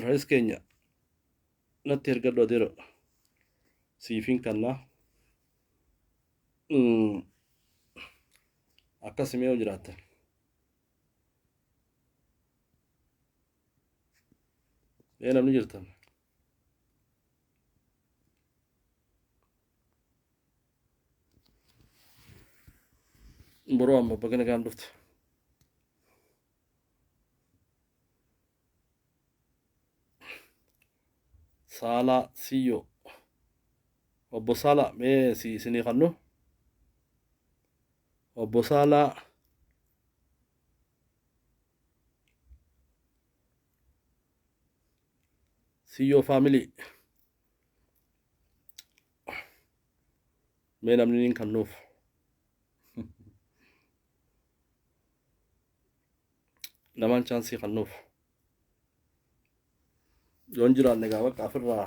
ra'iis keenya natti ergadhu adeero siif hin kanna. Akkas mee yoo jiraattan. Mee namni jirtan. Boroo amma baga nagaan dhufte. Saalaa Siyyoo. Obbo Saalaa mee si isinii kannu. Obbo Saalaa Siyyoo faamilii. Mee namni niin kannuuf. Namaan chaansii kannuuf. Yoon jiraanne gaa bakka afirraa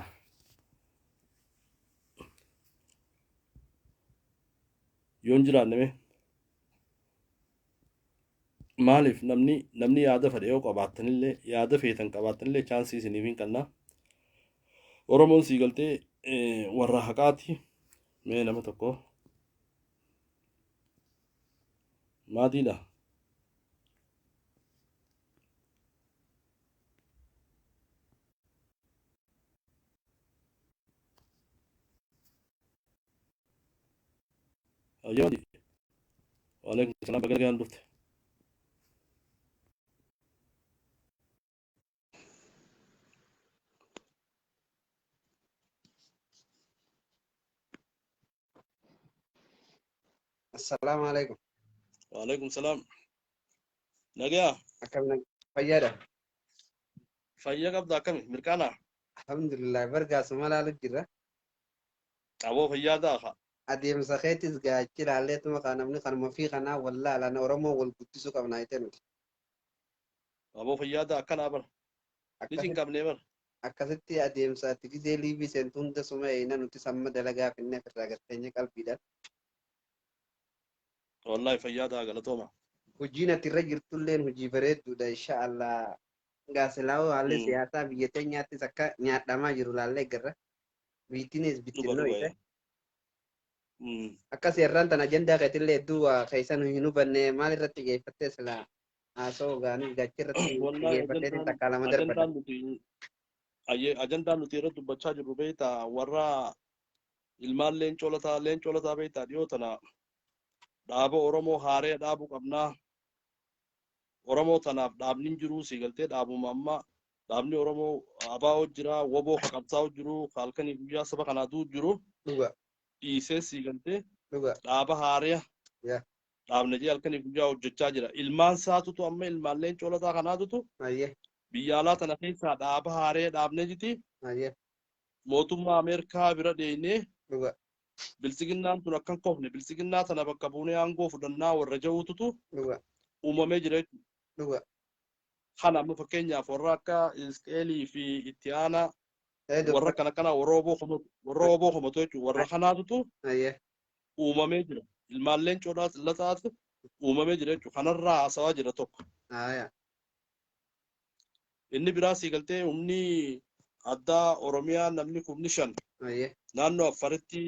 yoon jiraanne mee maaliif namni yaada fedhe yoo qabaattanillee yaada feetan qabaattanillee chaansii isiniif hin kanna. Oromoon sii galtee warra haqaati. Mee nama tokko maatiidha. Hayyee maadii. Waalaikum salaam baga nagaan dhufte. Assalaamu alaikum. Waalaikum salaam. Nagayaa Akkam fayyaadha? Fayya qabda akkami mirqaanaa? Alhamdulillah bargaa suma laalu jirra. Aboo fayyaa ta'a kaa. Adeemsa keetis gaachi ilaalleetuma kaa namni kanuma fi kanaa wallaala na Oromoo wal guddisuu qabna jettee nuti. Aboo fayyaa ta'a akkanaa bara. Ni cinqabnee bara. Akkasitti adeemsa ati gizee liivii seentu hunda suma eeyna nuti samma dalagaa finnee ofirraa gad teenye qalbiidhaan. Wallaahi fayyaa ta'a galatooma. Hojiin ati irra jirtulleen hojii bareedduudha insha Allah. Gaasilaa'oo haalli siyaasaa biyya teenyaattis akka nyaadhamaa jiru laallee garra. Biittinis Dhuga bittinnoo dhuga. ite. Akka seerraan tan ajandaa keetillee hedduu waa keessa nu hin hubanne maal irratti xiyyeeffattee sila haasoo gaanii gachi irratti Wallaahi xiyyeeffatteetiin ajandaan takkaa lama darbadha. ajandaan nuti ayyee ajandaan nuti irratti dubbachaa jirru beektaa warra ilmaan leencoo lataa beektaa dhiyoo tana dhaaba Oromoo haaree dhaabuu qabnaa. Oromoo tanaaf dhaabni hin jiruu sii galtee dhaabuma amma dhaabni Oromoo ABO jira WBO ka qabsaa'u jiru ka halkanii guyyaa saba kanaa du'u jiru dhiisee sii galtee dhaaba haaree dhaabne jee halkanii guyyaa hojjechaa jira. Ilmaan saatutu amma ilmaan leencoo lataa kanaatutu biyya alaa tana keessaa dhaaba haaree dhaabne jiti mootummaa Ameerikaa bira dheeynee biltsiginnaan tun akkan kofne biltsiginnaa tana bakka buunee aangoo fudhannaa warra ja'uututu uumamee jira jechuudha. Kana amma fakkeenyaaf warra akka Isqeelii fi itti aanaa warra kana kana warra oboo komatu warra oboo komatu jechuudha. Warra kanaatutu uumamee jira. Ilmaan leencoo lataatu uumamee jira jechuudha. Kanarraa haasawaa jira tokko. Inni biraa sii galtee humni addaa Oromiyaa namni 5,000 naannoo Affaritti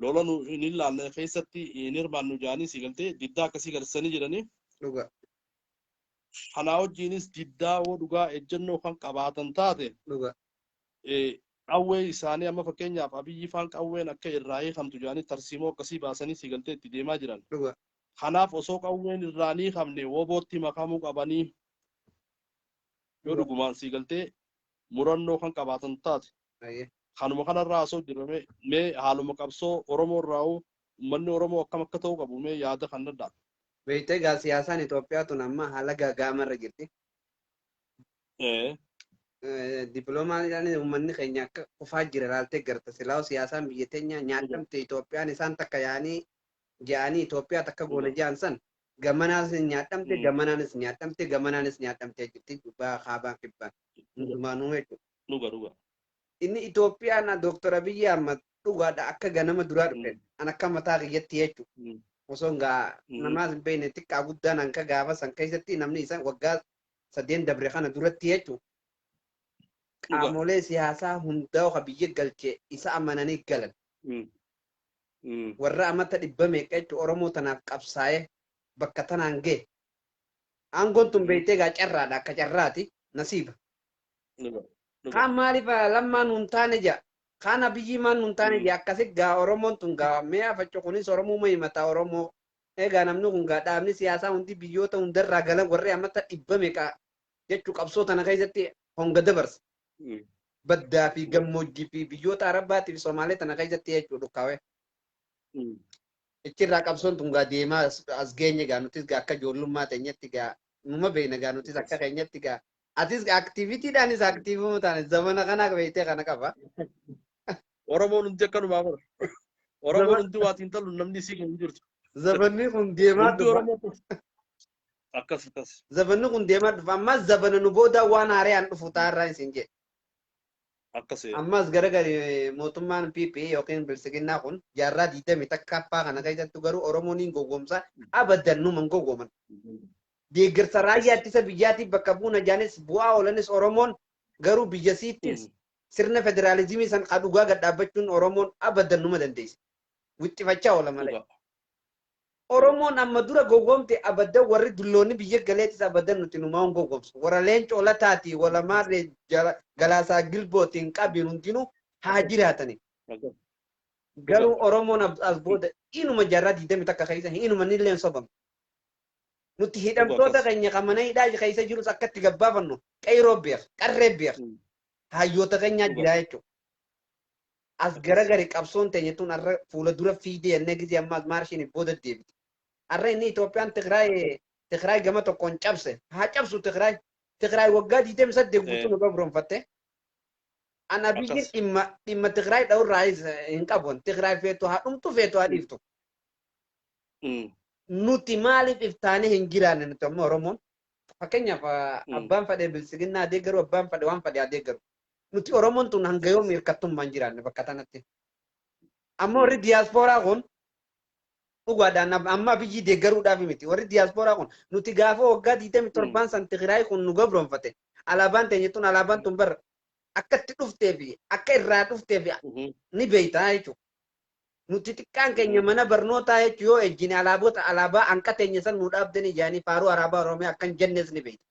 lola nu hin ilaalle keessatti hin hirmaannu jedhanii sii galtee diddaa akkasii garsanii jiranii. Kanaa wajjinis diddaa woo dhugaa ejjennoo kan qabaatan taate qawwee isaanii amma fakkeenyaaf Abiyyi faan qawween akka irraa hiikamtu jedhanii tarsiimoo akkasii baasanii sii galtee itti deemaa jiran. Kanaaf osoo qawween irraa hin hiikamne wobootti makamuu qabanii yoo dhugumaan sii galtee murannoo kan qabaatan taate. Kanuma kanarraa osoo jirra mee haaluma qabsoo Oromoo irraa uummanni Oromoo akkam akka ta'uu qabu mee yaada kan danda'a. Beektee egaa siyaasaan Itoophiyaa tun amma haala gaaga'amarra jirti. Dippiloomaadhaan uummanni keenya akka kufaa jira ilaaltee garta. Silaa'u siyaasaan biyya teenya nyaadhamte Itoophiyaan isaan takka yaa'anii ja'anii Itoophiyaa takka goona ja'an san gamanaanis nyaadhamte gamanaanis nyaadhamte gamanaanis nyaadhamtee jirti gubbaa kaabaan kibbaan hundumaanuu jechuudha. Dhuga dhuga. Inni Itoophiyaan Dooktar Abiyyi Ahmad dhugaadha akka ganama duraa dhufe an akka mataa kiyyatti jechuudha. Osoo gaa namaas hin beekne xiqqaa guddaan hanka gaafa san keessatti namni isa waggaa 3 dabre kana duratti jechuudha. Qaamolee siyaasaa hundaa ka biyya galche isa amananii galan. Warra amata dhibba meeqa jechuudha Oromoo tanaaf qabsaa'ee bakka tanaan ga'e. Aangoon tun beektee gaa carraadha akka carraati nasiiba. Kaan maaliif lammaan nun taane ja'a. Kaan Abiyyi maan nun taane ja'a akkasi gaa Oromoon tun gaa mee afachu kunis Oromoo himata Oromoo. Egaa namni kun gaa dhaabni siyaasaa hundi biyyoota hundarraa galan warri ammata dhibba meeqa jechuu qabsoo tana keessatti honga dabarsa. Baddaa fi gammoojjii fi biyyoota Arabaatii fi Somaalee tana keessatti jechuu dhukkaawee. Ichirraa qabsoon tun gaa deemaa as geenye gaa nutis gaa akka ijoollummaa teenyatti gaa numa beekna gaa nutis akka keenyatti gaa atis aktiivitiidhaanis aktiivuma taane zamana kana beektee kana qaba. Oromoon hundi akkanumaa bara. Oromoon hundi waa xiinxaluun namni isii kan hin jirtu. Zabanni kun deemaa Hundi dhufa. Oromoo akkas akkas. Zabanni kun deemaa dhufa. Ammas zabana nu booda waan haaraan dhufu taarraa isin jedhe. Akkas. Ammas garagari mootummaan PP yookiin Bilsiginnaa kun jaarraa 21ffaa kana keessatti garuu Oromoon hin gowwoomsa abadan numa hin gowwooman. Deeggarsa raayyaa ittisa biyyaatiif bakka buuna jaanis bu'aa oolanis Oromoon garuu biyya siittis sirna federaalizimii san dhugaa gad dhaabbachuun Oromoon abadan numa dandeesse. Wixxifachaa oola malee. Oromoon amma dura gowwoomte abadan warri dulloonni biyya galeetis abadan nuti numaa hin gowwoomsu. Warra leencoo lataati wala maarree galaasaa gilbootiin qabiin hundinuu haa jiraatani. Garuu Oromoon as booda inuma jaarraa 21 keessa inuma nillee hin sobamu. Nuti hidhamtoota keenya kan mana hidhaa keessa jirus akka itti gabbaafannu qeyroo beek, qarree beek, hayyoota keenyaa jira jechuudha. As garagari qabsoon teenya tun har'a fuula dura fiidee jennee gisee ammaas maarshiin booda deebite. Har'a inni Itoophiyaan Tigraay gama tokkoon cabse. Haa cabsu Tigraay. Tigraay waggaa 28 guutuu nu gabroonfatte. Ana biyyi dhimma Tigraay dha'urraa hin qabu. Tigraay feetu haa dhumtu feetu haa dhiiftu. Nuti maaliif iftaanee hin jiraanne nuti amma Oromoon? Fakkeenyaaf abbaan fadhee bilisiginnaa adeeggaru abbaan fadhe waan fadhe adeeggaru. Nuti Oromoon tun hanga yoom hirkattummaan jiraanne bakka tanatti. Amma warri diyaaspooraa kun dhugaadhaan amma biyyi deeggaruudhaaf miti. Warri diyaaspooraa kun nuti gaafa waggaa 27 san Tigraay kun nu gabroonfate. Alaabaan teenya tun alaabaan tun bara akka itti dhuftee fi akka irraa dhuftee fi ni beektaa jechuudha. Nuti xiqqaan keenya mana barnootaa jechuun yoo ejjine alaabota alaabaa hanqa teenya san nu dhaabdanii jaanii faaruu alaabaa Oromiyaa akkan jennes ni beekta.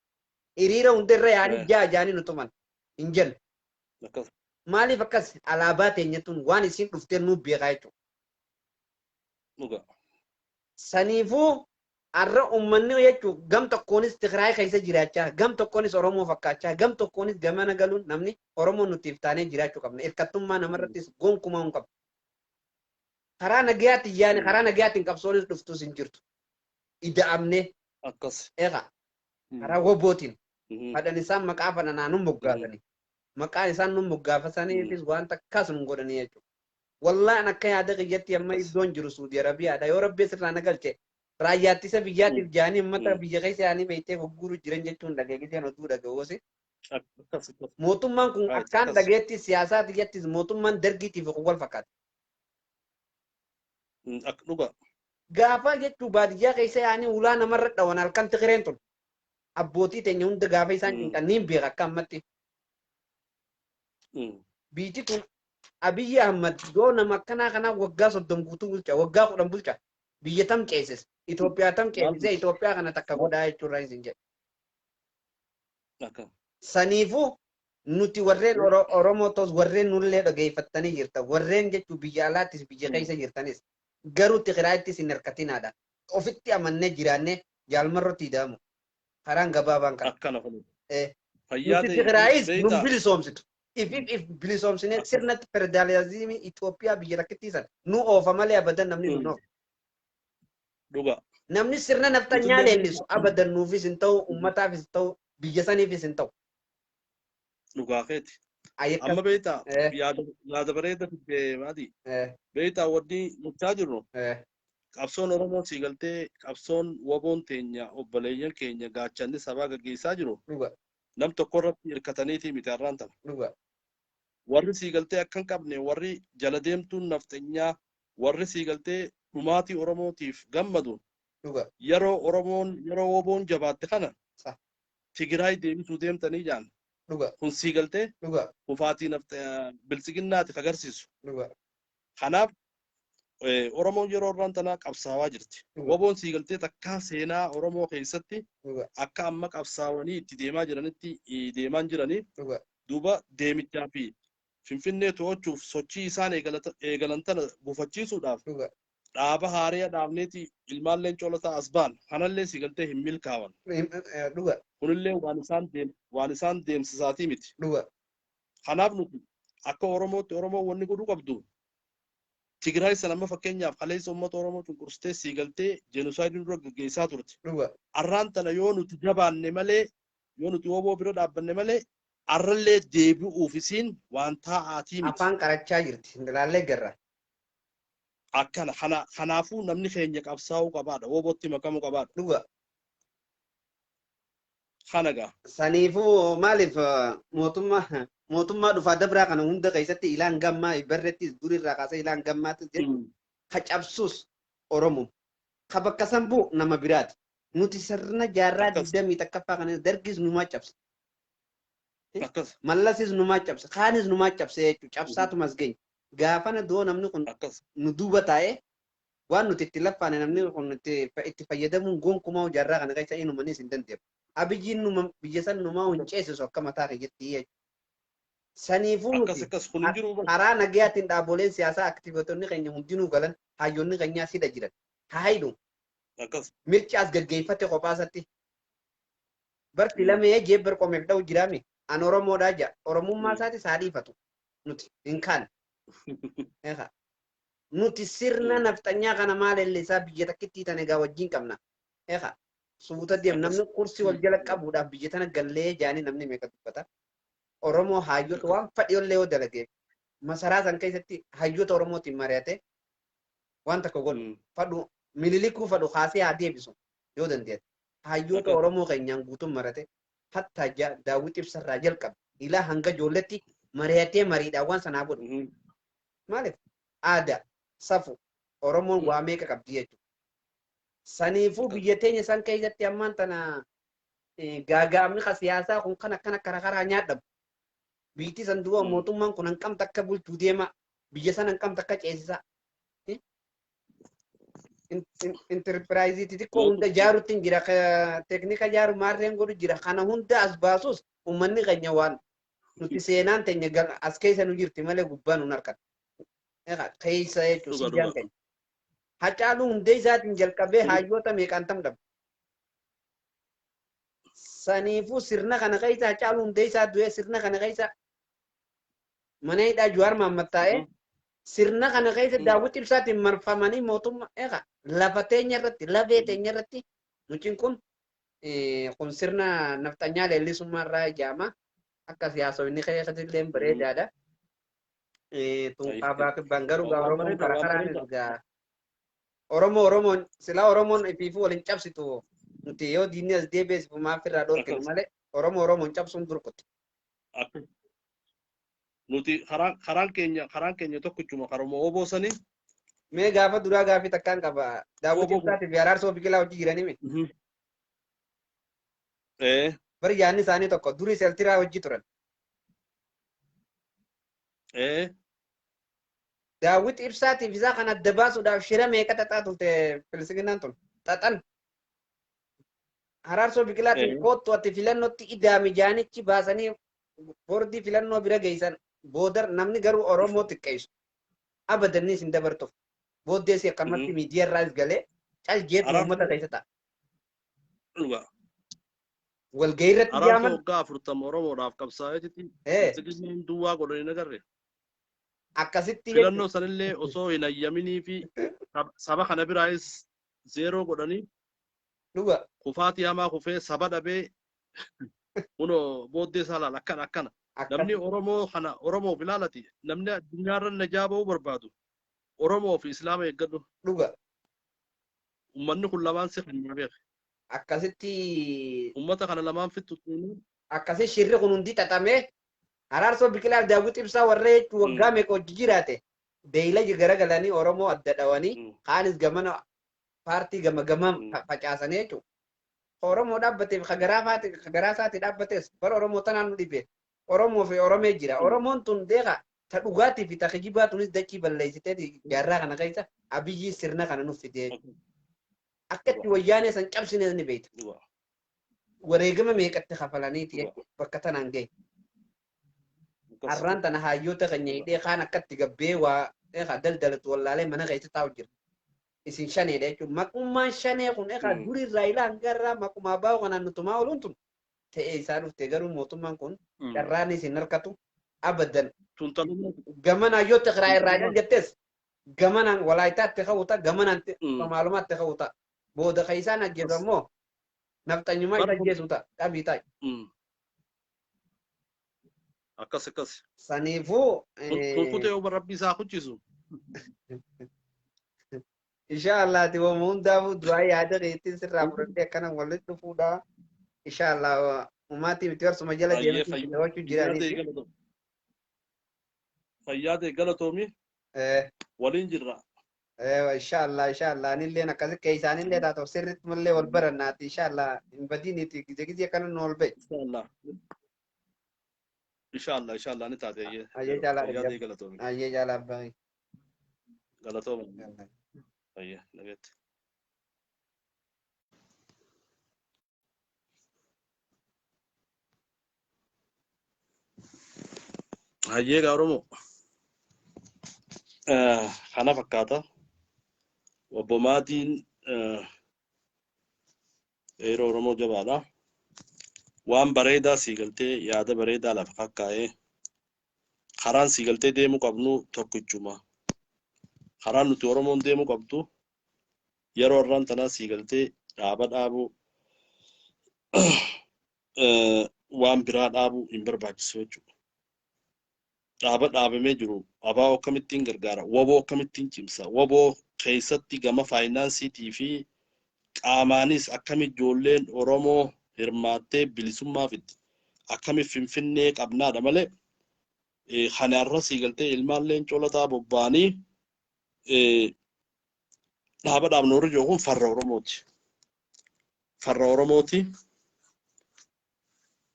Hiriira hundarra yaanii ja'a jaanii nu tuman hin jennu. Maaliif akkas alaabaa teenya tun waan isin dhuftee nu beekaa jechuudha. Saniifuu har'a uummanni jechuun gam tokkoonis Tigraay keessa jiraachaa, gam tokkoonis Oromoo fakkaachaa, gam tokkoonis gamana galuun namni Oromoo nutiif taanee jiraachuu qabna. Hirkattummaa namarrattis gonkumaa hin qabnu. Karaa nagayaatiin yaani karaa nagayaatiin qabsoonis dhuftus hin jirtu. Ida'amnee. Egaa karaa wobootiin fadhan isaan maqaa fadhanaa nu moggaasanii. Maqaan isaan nu moggaafataniifis waan takkaas nu godhanii jechuudha. Wallaan akka yaada kiyyatti amma iddoon jiru Suudi Arabiyaadha. Yoo Rabbi asirraa na galche raayyaa ittisa biyyaatiif jaanii uummata biyya keessa yaanii beektee gurguru jiran jechuun dhageessiseen oduu dhaga'uusi. Mootummaan kun akkaan dhageetti siyaasaa biyyattis mootummaan dargiitiif wal fakkaata. Gaafa jechuun baadiyyaa keessa yaanii ulaa namarra dhawan halkan Tigreen tun abbootii teenya hunda gaafa isaan cinqan niin beeka akka ammatti. Biyyi tun Abiyyi Ahmad yoo nama akkanaa kanaa waggaa 30 guutuu bulcha waggaa 10 bulcha biyya tam ceesise Itoophiyaa tam ceesise Itoophiyaa kana takka godhaa jechuurraa isin jedhe. Saniifuu nuti warreen Oromoo ta'us warreen nullee dhageeffattanii jirtan warreen jechuun biyya alaattis biyya keessa jirtanis garuu Tigraayittis hin hirkatinaadha. Ofitti amannee jiraannee jaalmarrotti hidhamu. Karaan gabaabaan kana. Nuti Tigraayis nu bilisoomsitu. If bilisoomsinee sirnatti federaalizimii Itoophiyaa biyya rakkittiisan nu oofa malee abadan namni nu oofa. Namni sirna naftanyaa leellisu abadan nuufis hin ta'u uummataafis hin ta'u biyya saniifis hin ta'u. Dhugaa keeti. Amma beektaa yaada bareeda fiddee maati. Beektaa wanni gochaa jirru qabsoon Oromoo sii galtee qabsoon waboon teenya obboleeyyan keenya gaachanni sabaa gaggeessaa jiru. Nam tokko irratti hirkataniitii miti har'aan tana. Warri sii galtee akka hin qabne warri jala deemtuun nafxanyaa warri sii galtee dhumaatii Oromootiif gammadu yeroo Oromoon yeroo woboon jabaatte kana Tigraay deebisuu deemtanii jaan. Kun sii galtee kufaatii biltsiginnaati agarsiisu. Kanaaf Oromoon yeroo irraan tanaa qabsaawaa jirti. Woboon sii galtee takkaa seenaa Oromoo keessatti akka amma qabsaawanii itti deemaa jiranitti deemaa jiranii duuba deemichaa fi Finfinnee to'achuuf sochii isaan eegalan tana gufachiisuudhaaf Dhaaba haariya dhaabneeti ilmaan leencoo lataa as baan kanallee si galtee hin milkaawan. Dhuga. Kunillee waan isaan deemsisaatii miti. Dhuga. Kanaaf nuti akka Oromootti Oromoo wanni godhuu qabdu Tigraay sana amma fakkeenyaaf kaleessa uummata Oromoo cunqursitee sii galtee jeenosaayidiin dura gaggeessaa turte. Dhuga. Arraan tana yoo nuti jabaanne malee yoo nuti oboo bira dhaabbanne malee arrallee deebi'uuf isiin waan taa'aatii miti. Afaan qarachaa jirti. Ilaallee garra. Akkana kanaafuu namni keenya qabsaa'uu qabaadha. Obootti makamuu qabaadha. Dhuga. Kana gaa. Saniifuu maaliif mootummaa dhufaa dabraa kana hunda keessatti ilaan gammaa barreettis durirraa kaasee ilaan gammaattis jedhu ka cabsus Oromoo. Ka bakka san bu'u nama biraati. Nuti sirna jaarraa 21ffaa kana dargis numaa cabse. Mallasis numaa cabse. Kaanis numaa cabse jechuudha. Cabsaatuma as geenye. Gaafana doo namni kun nu duuba taa'ee waan nuti itti laffaane namni kun itti fayyadamuun gonkumaa jaarraa kana keessa inumaniis hin danda'amu. Abiyyiin numa biyya san numaa hin ceesisu akka mataa kiyyatti jechuudha. Saniifuu nuti karaa nagayaatiin dhaaboleen siyaasaa aktiivotonni keenya hundinuu galan hayyoonni keenyaa sidha jiran. Haa hidhu. Mircaas gaggeeffate kophaasatti. Bar filamee jeebbar qomeef dha'u jiraami. An Oromoodhaa jira. Oromummaa isaatis haa dhiifatu. Nuti hin kaane. Nuti sirna nafxanyaa kana maal ellisaa biyya takkittii tana egaa wajjin qabna. Suuta deem namni kursii wal jala qabuudhaaf biyya tana gallee jaanii namni meeqa dubbata. Oromoo hayyoota waan fadhiyoollee yoo dalagee masaraa san keessatti hayyoota Oromootiin mari'ate waan tokko godhu fadhu mililikuu fadhu kaasee haa deebisu yoo dandeette. Hayyoota Oromoo keenyaan guutuun marate hatta Daawit Ibsarraa jalqabe ilaa hanga ijoolletti mari'atee mariidhaan waan sanaa godhu. Maaliif aadaa safu Oromoon waa meeqa qabdi jechuudha. Saniifuu biyya teenya san keessatti ammaan tana gaagaamni ka siyaasaa kun kan akkana karaa karaa nyaadhamu. Biyyi san du'a mootummaan kun hanqamta akka bulchuu deema. Biyya san hanqamta akka ceesisaa. Intarpiraayizii xixiqqoo hunda ijaaruutti hin jira. Teeknika ijaaru maarreen godhu jira. Kana hunda as baasus uummanni keenya waan nuti seenaan teenya as keessa nu jirti malee gubbaa nu harkan. Keessa jechuun siidaan keenya. Hacaaluu hundee isaatiin jalqabee hayyoota meeqaan tam dhabe. Saniifuu sirna kana keessa Hacaaluu hundee isaa du'ee sirna kana keessa mana hidhaa Jawaar Mahaammad taa'ee sirna kana keessa Daawit Ibsaatiin marfamanii mootummaa eega lafa teenya irratti lafee teenya irratti mucin kun kun sirna nafxanyaa leellisummaa irraa ijaama akka siyaasonni keessatti illee bareedaadha. Tun kaabaa garuu Oromoon karaa karaan egaa Oromoo Oromoon silaa Oromoon ifiifuu waliin cabsitu nuti yoo diinni as deebi'es maaf irraa dhorkinu malee Oromoo Oromoon cabsuun durkutti. Nuti karaan keenya tokkichuma karuma oboo sanii. Mee gaafa duraa gaafii takkaan qaba. Daawit Ibsaatii fi Araarsoo Biqilaa hojii jiranii mi? Bari yaadni isaanii tokko durii Seeltiraa hojii turan. Daawit Ibsaatiif isaa kan adda baasuudhaaf shira meeqa xaxaa turte Bilisiginaan tun xaxan. Araarsoo Biqilaatiin kottu ati filannootti idaami jaanichi baasanii boordii filannoo bira geessan boodar namni garuu Oromoo xiqqeessu. Abadannis hin dabartuuf. Booddees akkanumatti miidiyaa irraas galee cal jeetu uummata keessa ta'a. Walgahii irratti Araarsoo jaaman. waggaa 40 Oromoodhaaf qabsaa'eetitti Bilisiginaan duwwaa godhanii nagarre. Akkasitti filannoo sanillee osoo hin ayyaminii fi saba kana biraayis zeeroo godhanii dhuga kufaatii hamaa kufee saba dhabee kunoo booddee isaa laala akkana akkana. Namni Oromoo kana Oromoof ilaalati namni addunyaarra najaa ba'uu barbaadu Oromoo fi Islaama eeggadhu. Dhuga. Uummanni kun lamaan si kan beeke. Akkasitti uummata kana lamaan fixu. Akkasi shirri kun hundi xaxamee Araarsoo Biqilaa Daawit Ibsaa warra jechuun waggaa meeqa hojii jiraate beeyila garagalanii Oromoo adda dhawanii kaanis gamana paartii gama gamaan facaasanii jechuudha. Oromoo dhaabbateef ka garaa isaatii dhaabbates bara Oromoo tanaan nu dhibe. Oromoo fi Oromee jira. Oromoon tun deeqa ta dhugaatii fi ta kijibaa tunis dachii balleessitee jaarraa kana keessa Abiyyi sirna kana nuuf fidee. Akka itti wayyaanee san cabsines ni beekta. Wareegama meeqatti kafalaniiti bakka tanaan gahe. Har'aan tana hayyoota keenya hidhee kaan akkatti gabbee waa daldalatu wallaalee mana keessa taa'u jira. Isin shaneedha jechuudha. Maqummaan shanee kun egaa durirraa ilaa hangarraa maqumaa baa'u kanaan nutumaa ooluun tun ta'ee isaa dhufte garuu mootummaan kun carraan isin harkatu abadan. Gamanaan yoo Tigraay irraa jan jettes gamanaan Walaayitaatti ka'uuta gamanaan Somaalumaatti ka'uuta. Booda kan isaan ajjeesu ammoo nafxanyummaa isa ajjeesu ta'a qabii ta'a. Akkas akkas. Saniifuu. Kun kutee yoo rabbi isaa kuchisu. Inshallah ati wooma hundaafuu du'aa yaada keetiin sirraa fudhadhee akkana walitti dhufuudha. Inshallah umaatii miti warsuma jala deemee hojjechuu jiraniiti. Fayyaa ta'e galatoomi. Waliin jirra. Inshallah inshallah anilleen akkasi keessaanillee taatu sirriitti mallee wal barannaati inshallah hin badiiniiti gize gize akkana nu ol ba'i. Inshallah. Inshallah inshallah ni taate. Ayyee jaalaa. Fayyaa ta'e galatoomi. Ayyee jaalaa abbaa. Galatooma. Ayyee nageetti. Hayyee gaa Oromoo. Kana fakkaata. Obbo Maatiin yeroo Oromoo jabaadha. Waan bareedaa sii galtee yaada bareedaa lafa kakkaa'ee karaan sii galtee deemuu qabnu tokkichuma. Karaan nuti Oromoon deemuu qabdu yeroo har'aan tanaa sii galtee dhaaba dhaabuu waan biraa dhaabuu hin barbaachisu jechuudha. Dhaaba dhaabamee jiru ABO akkamittiin gargaara? WBO akkamittiin cimsa? WBO keessatti gama faayinaansiitii fi qaamaanis akkami ijoolleen Oromoo hirmaattee bilisummaa fiddi? Akkami Finfinnee qabnaadha malee kana irra sii galtee ilmaan leencoo lataa bobba'anii dhaaba dhaabnu warri jiru kun farra Oromooti. Farra Oromooti.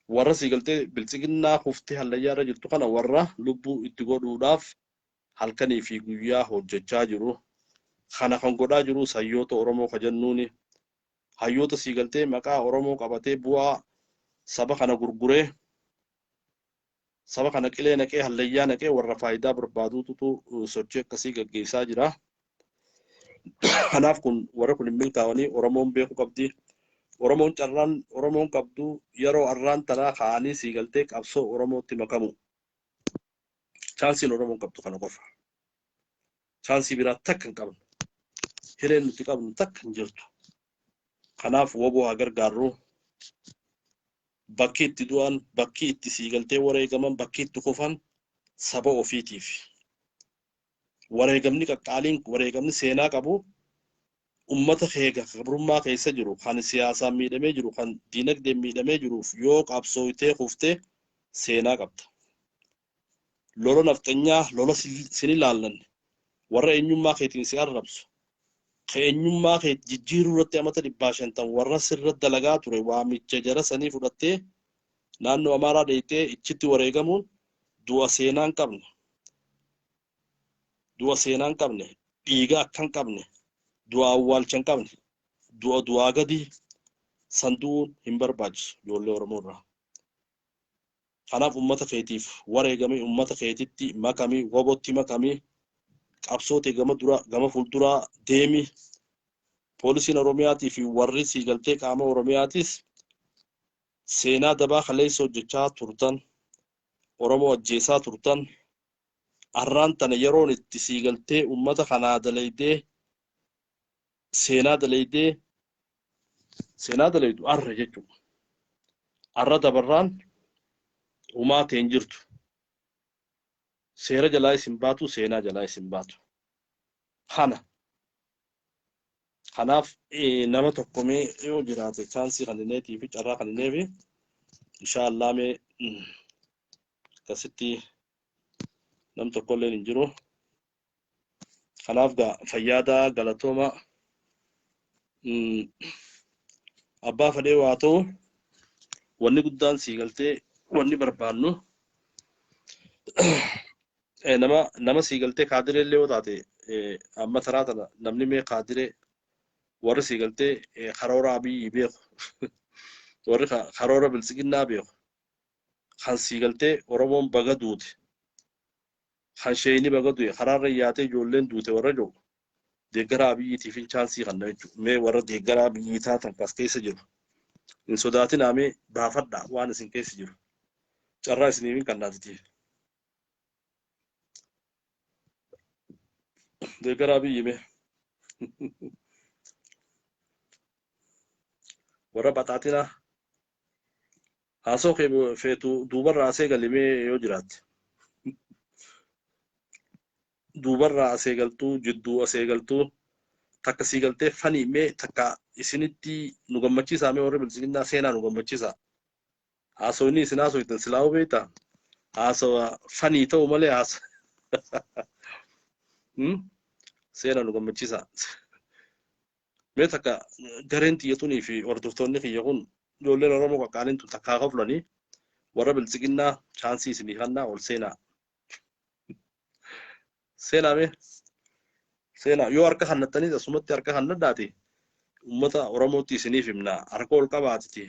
Warra sii galtee biltsiginnaa kuftee hallayyaa irra jirtu kana warra lubbuu itti godhuudhaaf halkanii fi guyyaa hojjechaa jiru. Kana kan godhaa jiru hayyoota Oromoo ka jennuuni. Hayyoota sii galtee maqaa Oromoo qabatee bu'aa saba kana gurguree saba kana qilee naqee hallayyaa naqee warra faayidaa barbaaduutu sochii akkasii gaggeessaa jira. Kanaaf kun warra kun hin milkaa'anii Oromoon beekuu qabdi. Oromoon carraan Oromoon qabdu yeroo arraan tanaa ka'anii sii galtee qabsoo Oromootti makamu. Chaansiin Oromoon qabdu kana qofa. Chaansii biraa takka hin qabnu. Hireen nuti qabnu takka hin jirtu. Kanaaf WBO haa gargaarru. Bakki itti du'an, bakki itti sii galtee wareegaman, bakki itti kufan saba ofiitiif. Wareegamni qaqqaaliin wareegamni seenaa qabu ummata kee gabrummaa keessa jiru kan siyaasaan miidhamee jiru kan diinagdeen miidhamee jiruuf yoo qabsooytee kuftee seenaa qabda. Lola nafxanyaa lola sin ilaallanne warra eenyummaa keetiin si arrabsu ka eenyummaa kee jijjiiruu irratti amata 150 warra sirra dalagaa ture waamicha jara sanii fudhattee naannoo Amaaraa dheeytee ichitti wareegamuun du'a seenaa hin qabne. Du'a seenaa hin qabne, dhiiga akka hin qabne, du'a awwaalcha hin qabne, du'a du'aa gadi san du'uun hin barbaachisu ijoollee Oromoo irraa. Kanaaf ummata keetiif wareegami, ummata keetitti makami, WBOtti makami, qabsoo gama dura gama fuulduraa deemi. Poolisiin Oromiyaatii fi warri siigaltee qaama Oromiyaatis seenaa dabaa kaleessa hojjechaa turtan, Oromoo ajjeesaa turtan, arraan tana yeroon itti siigaltee ummata kanaa dalaydee seenaa dalaydee seenaa dalaydu arra jechuudha. Arra dabarraan humaa ta'een jirtu. Seera jalaa isin baatu, seenaa jalaa isin baatu. Kana. Kanaaf nama tokko mee yoo jiraate chaansii kan fi carraa kan fi inshaallah mee akkasitti nam tokkolleen hin jiru. Kanaaf gaa fayyaadaa galatooma abbaa fedhee waa ta'u wanni guddaan sii galtee wanni barbaannu nama sii galtee kaadiree illee yoo taate amma taraa tana namni mee kaadiree warri sii galtee karoora Abiyyi beeku warri karoora biltsiginnaa beeku kan sii galtee Oromoon baga duute kan sheeyni baga du'e karaarra yaatee ijoolleen duute warra jiru Deeggaraa Abiyyiitiif hin chaansii kanna jechuudha. Mee warra deeggaraa Abiyyii taatan kas keessa jiru. Hin sodaatinaa, mee baafadhaa waan isin keessa jiru. Carraa isiniif hin kannaatiti. Deeggaraa Abiyyi mee. Warra baxaatinaa. Haasoo kee feetu duubarraa asee galimee yoo jiraatte. Duubarraa asee galtuu, jidduu asee galtuu, takka sii galtee fanii mee takka isinitti nu gammachiisaa. Mee warri bilchiginnaa seenaa nu gammachiisaa. Haasawni isin haasoytan silaa'uu beektaa? Haasawa fanii ta'u malee haasa. Seenaa nu gammachiisaa. Mee takka gareen tiyya tunii fi hordoftoonni kiyya kun, ijoolleen Oromoo qaqqaaliin tun takkaa koflanii, warra bilchiginnaa chaansii isinii kannaa, ol seenaa. Seenaa mee. Seenaa yoo harka kannattaniis asumatti harka kannadhaati, uummata Oromootti isiniif himna, harka ol qabaatiti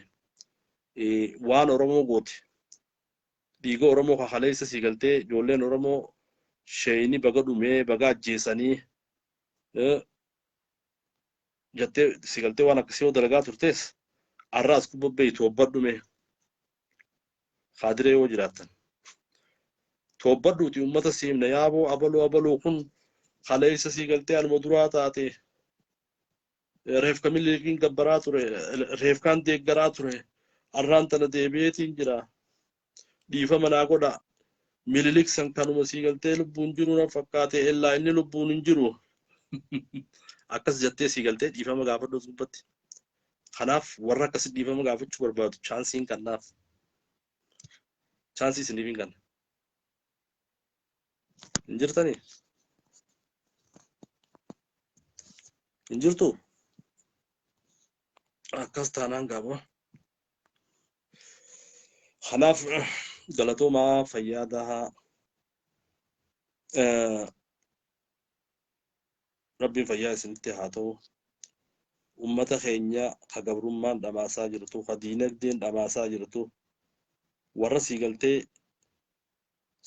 waan Oromoo goote, dhiiga Oromoo kakaleessa sii galtee, ijoolleen Oromoo sheeyini baga dhumee, baga ajjeesanii jettee si galtee, waan akkasii yoo dalagaa turtees har'a as gubbaa toobbadhu. Mee kaadiree yoo jiraattan toobbadhuuti uummata si himna, yaaboo abaluu abaluu kun kaleessa sii galtee anuma duraa taate, reefka Miliilikiin gabbaraa ture, reefkaan deeggaraa ture, har'aan tana deebi'eetiin jira, dhiifama naa godha, Mililik san kanuma sii galtee lubbuun jiru na fakkaate, ellaa inni lubbuun hin jiru, akkas jettee sii galtee dhiifama gaafadhu as gubbatti. Kanaaf warra akkasi dhiifama gaafachuu barbaadu chaansiin kannaaf. Chaansii isiniif hin kanna. Hin jirtanii? Hin jirtu? Akkas taanaan qaba. Kanaaf galatoomaa, fayyaa dahaa. Rabbiin fayyaa isinitti haa ta'u. Ummata keenya ka gabrummaan dhamaasaa jirtu, ka diinagdeen dhamaasaa jirtu, warra sii galtee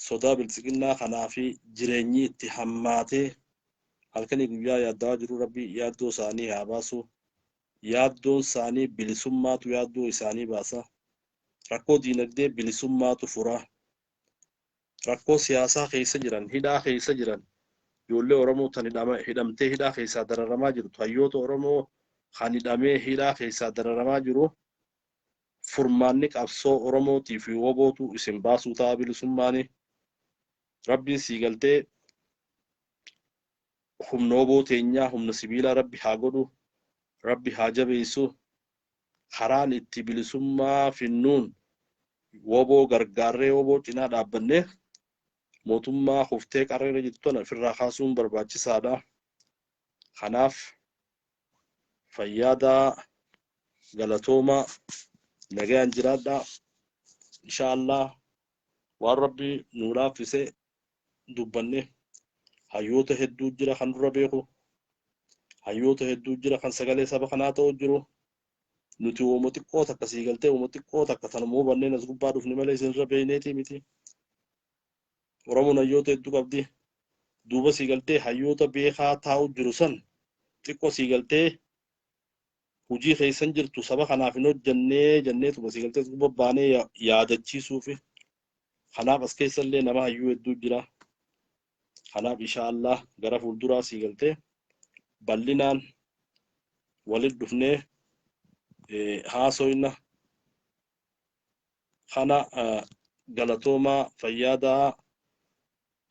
sodaa biltsiginnaa kanaa fi jireenyi itti hammaatee halkanii guyyaa yaaddaa jiru, Rabbi yaaddoo isaanii haa baasu. Yaaddoon isaanii bilisummaatu yaaddoo isaanii baasa. Rakkoo diinagdee bilisummaatu fura. Rakkoo siyaasaa keessa jiran, hidhaa keessa jiran, ijoollee Oromoo tan hidhamtee hidhaa keessaa dararamaa jirtu, hayyoota Oromoo kan hidhamee hidhaa keessaa dararamaa jiru, furmaanni qabsoo Oromootii fi wobootu isin baasuu ta'a bilisummaani. Rabbiin sii galtee humna woboo teenyaa humna sibiilaa Rabbi haa godhu, Rabbi haa jabeessu. Karaan itti bilisummaa finnuun woboo gargaarree, woboo cinaa dhaabbannee mootummaa kuftee qarreera jirtu tana ofirraa kaasuun barbaachisaadha. Kanaaf fayyaadaa, galatoomaa, nagayaan jiraadhaa. Insha Allah waan Rabbi nuu laaffise dubbanne. Hayyoota hedduu jira kan dura beeku. Hayyoota hedduu jira kan sagalee saba kanaa ta'u jiru. Nuti uuma xiqqoo takka sii galtee, uuma xiqqoo takka tanuma hubanneen as gubbaa dhufne malee isinirra beeyneetii miti. Oromoon hayyoota hedduu qabdi. Duuba sii galtee hayyoota beekaa taa'u jiru san xiqqoo sii galtee hujii keessan jirtu saba kanaaf hin hojjannee jenneetuma sii galtee as gubbaa baanee yaadachiisuufi. Kanaaf as keessallee nama hayyuu hedduu jira. Kanaaf insha Allah gara fuulduraa sii galtee bal'inaan walit dhufnee haasoyna. Kana galatoomaa, fayyaadaa.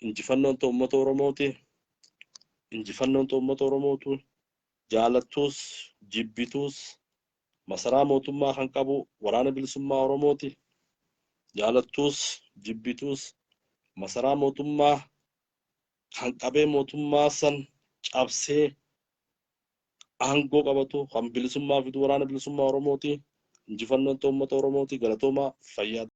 Injifannoon ta'u uummata Oromooti. Injifannoon ta'u uummata Oromootu. Jaalattuus jibbituus masaraa mootummaa kan qabu Waraana Bilisummaa Oromooti. Jaalattuus jibbituus masaraa mootummaa kan qabee mootummaa san cabsee aangoo qabatu kan bilisummaa fidu Waraana Bilisummaa Oromooti. Injifannoon ta'u uummata Oromooti. Galatoomaa, fayyaa.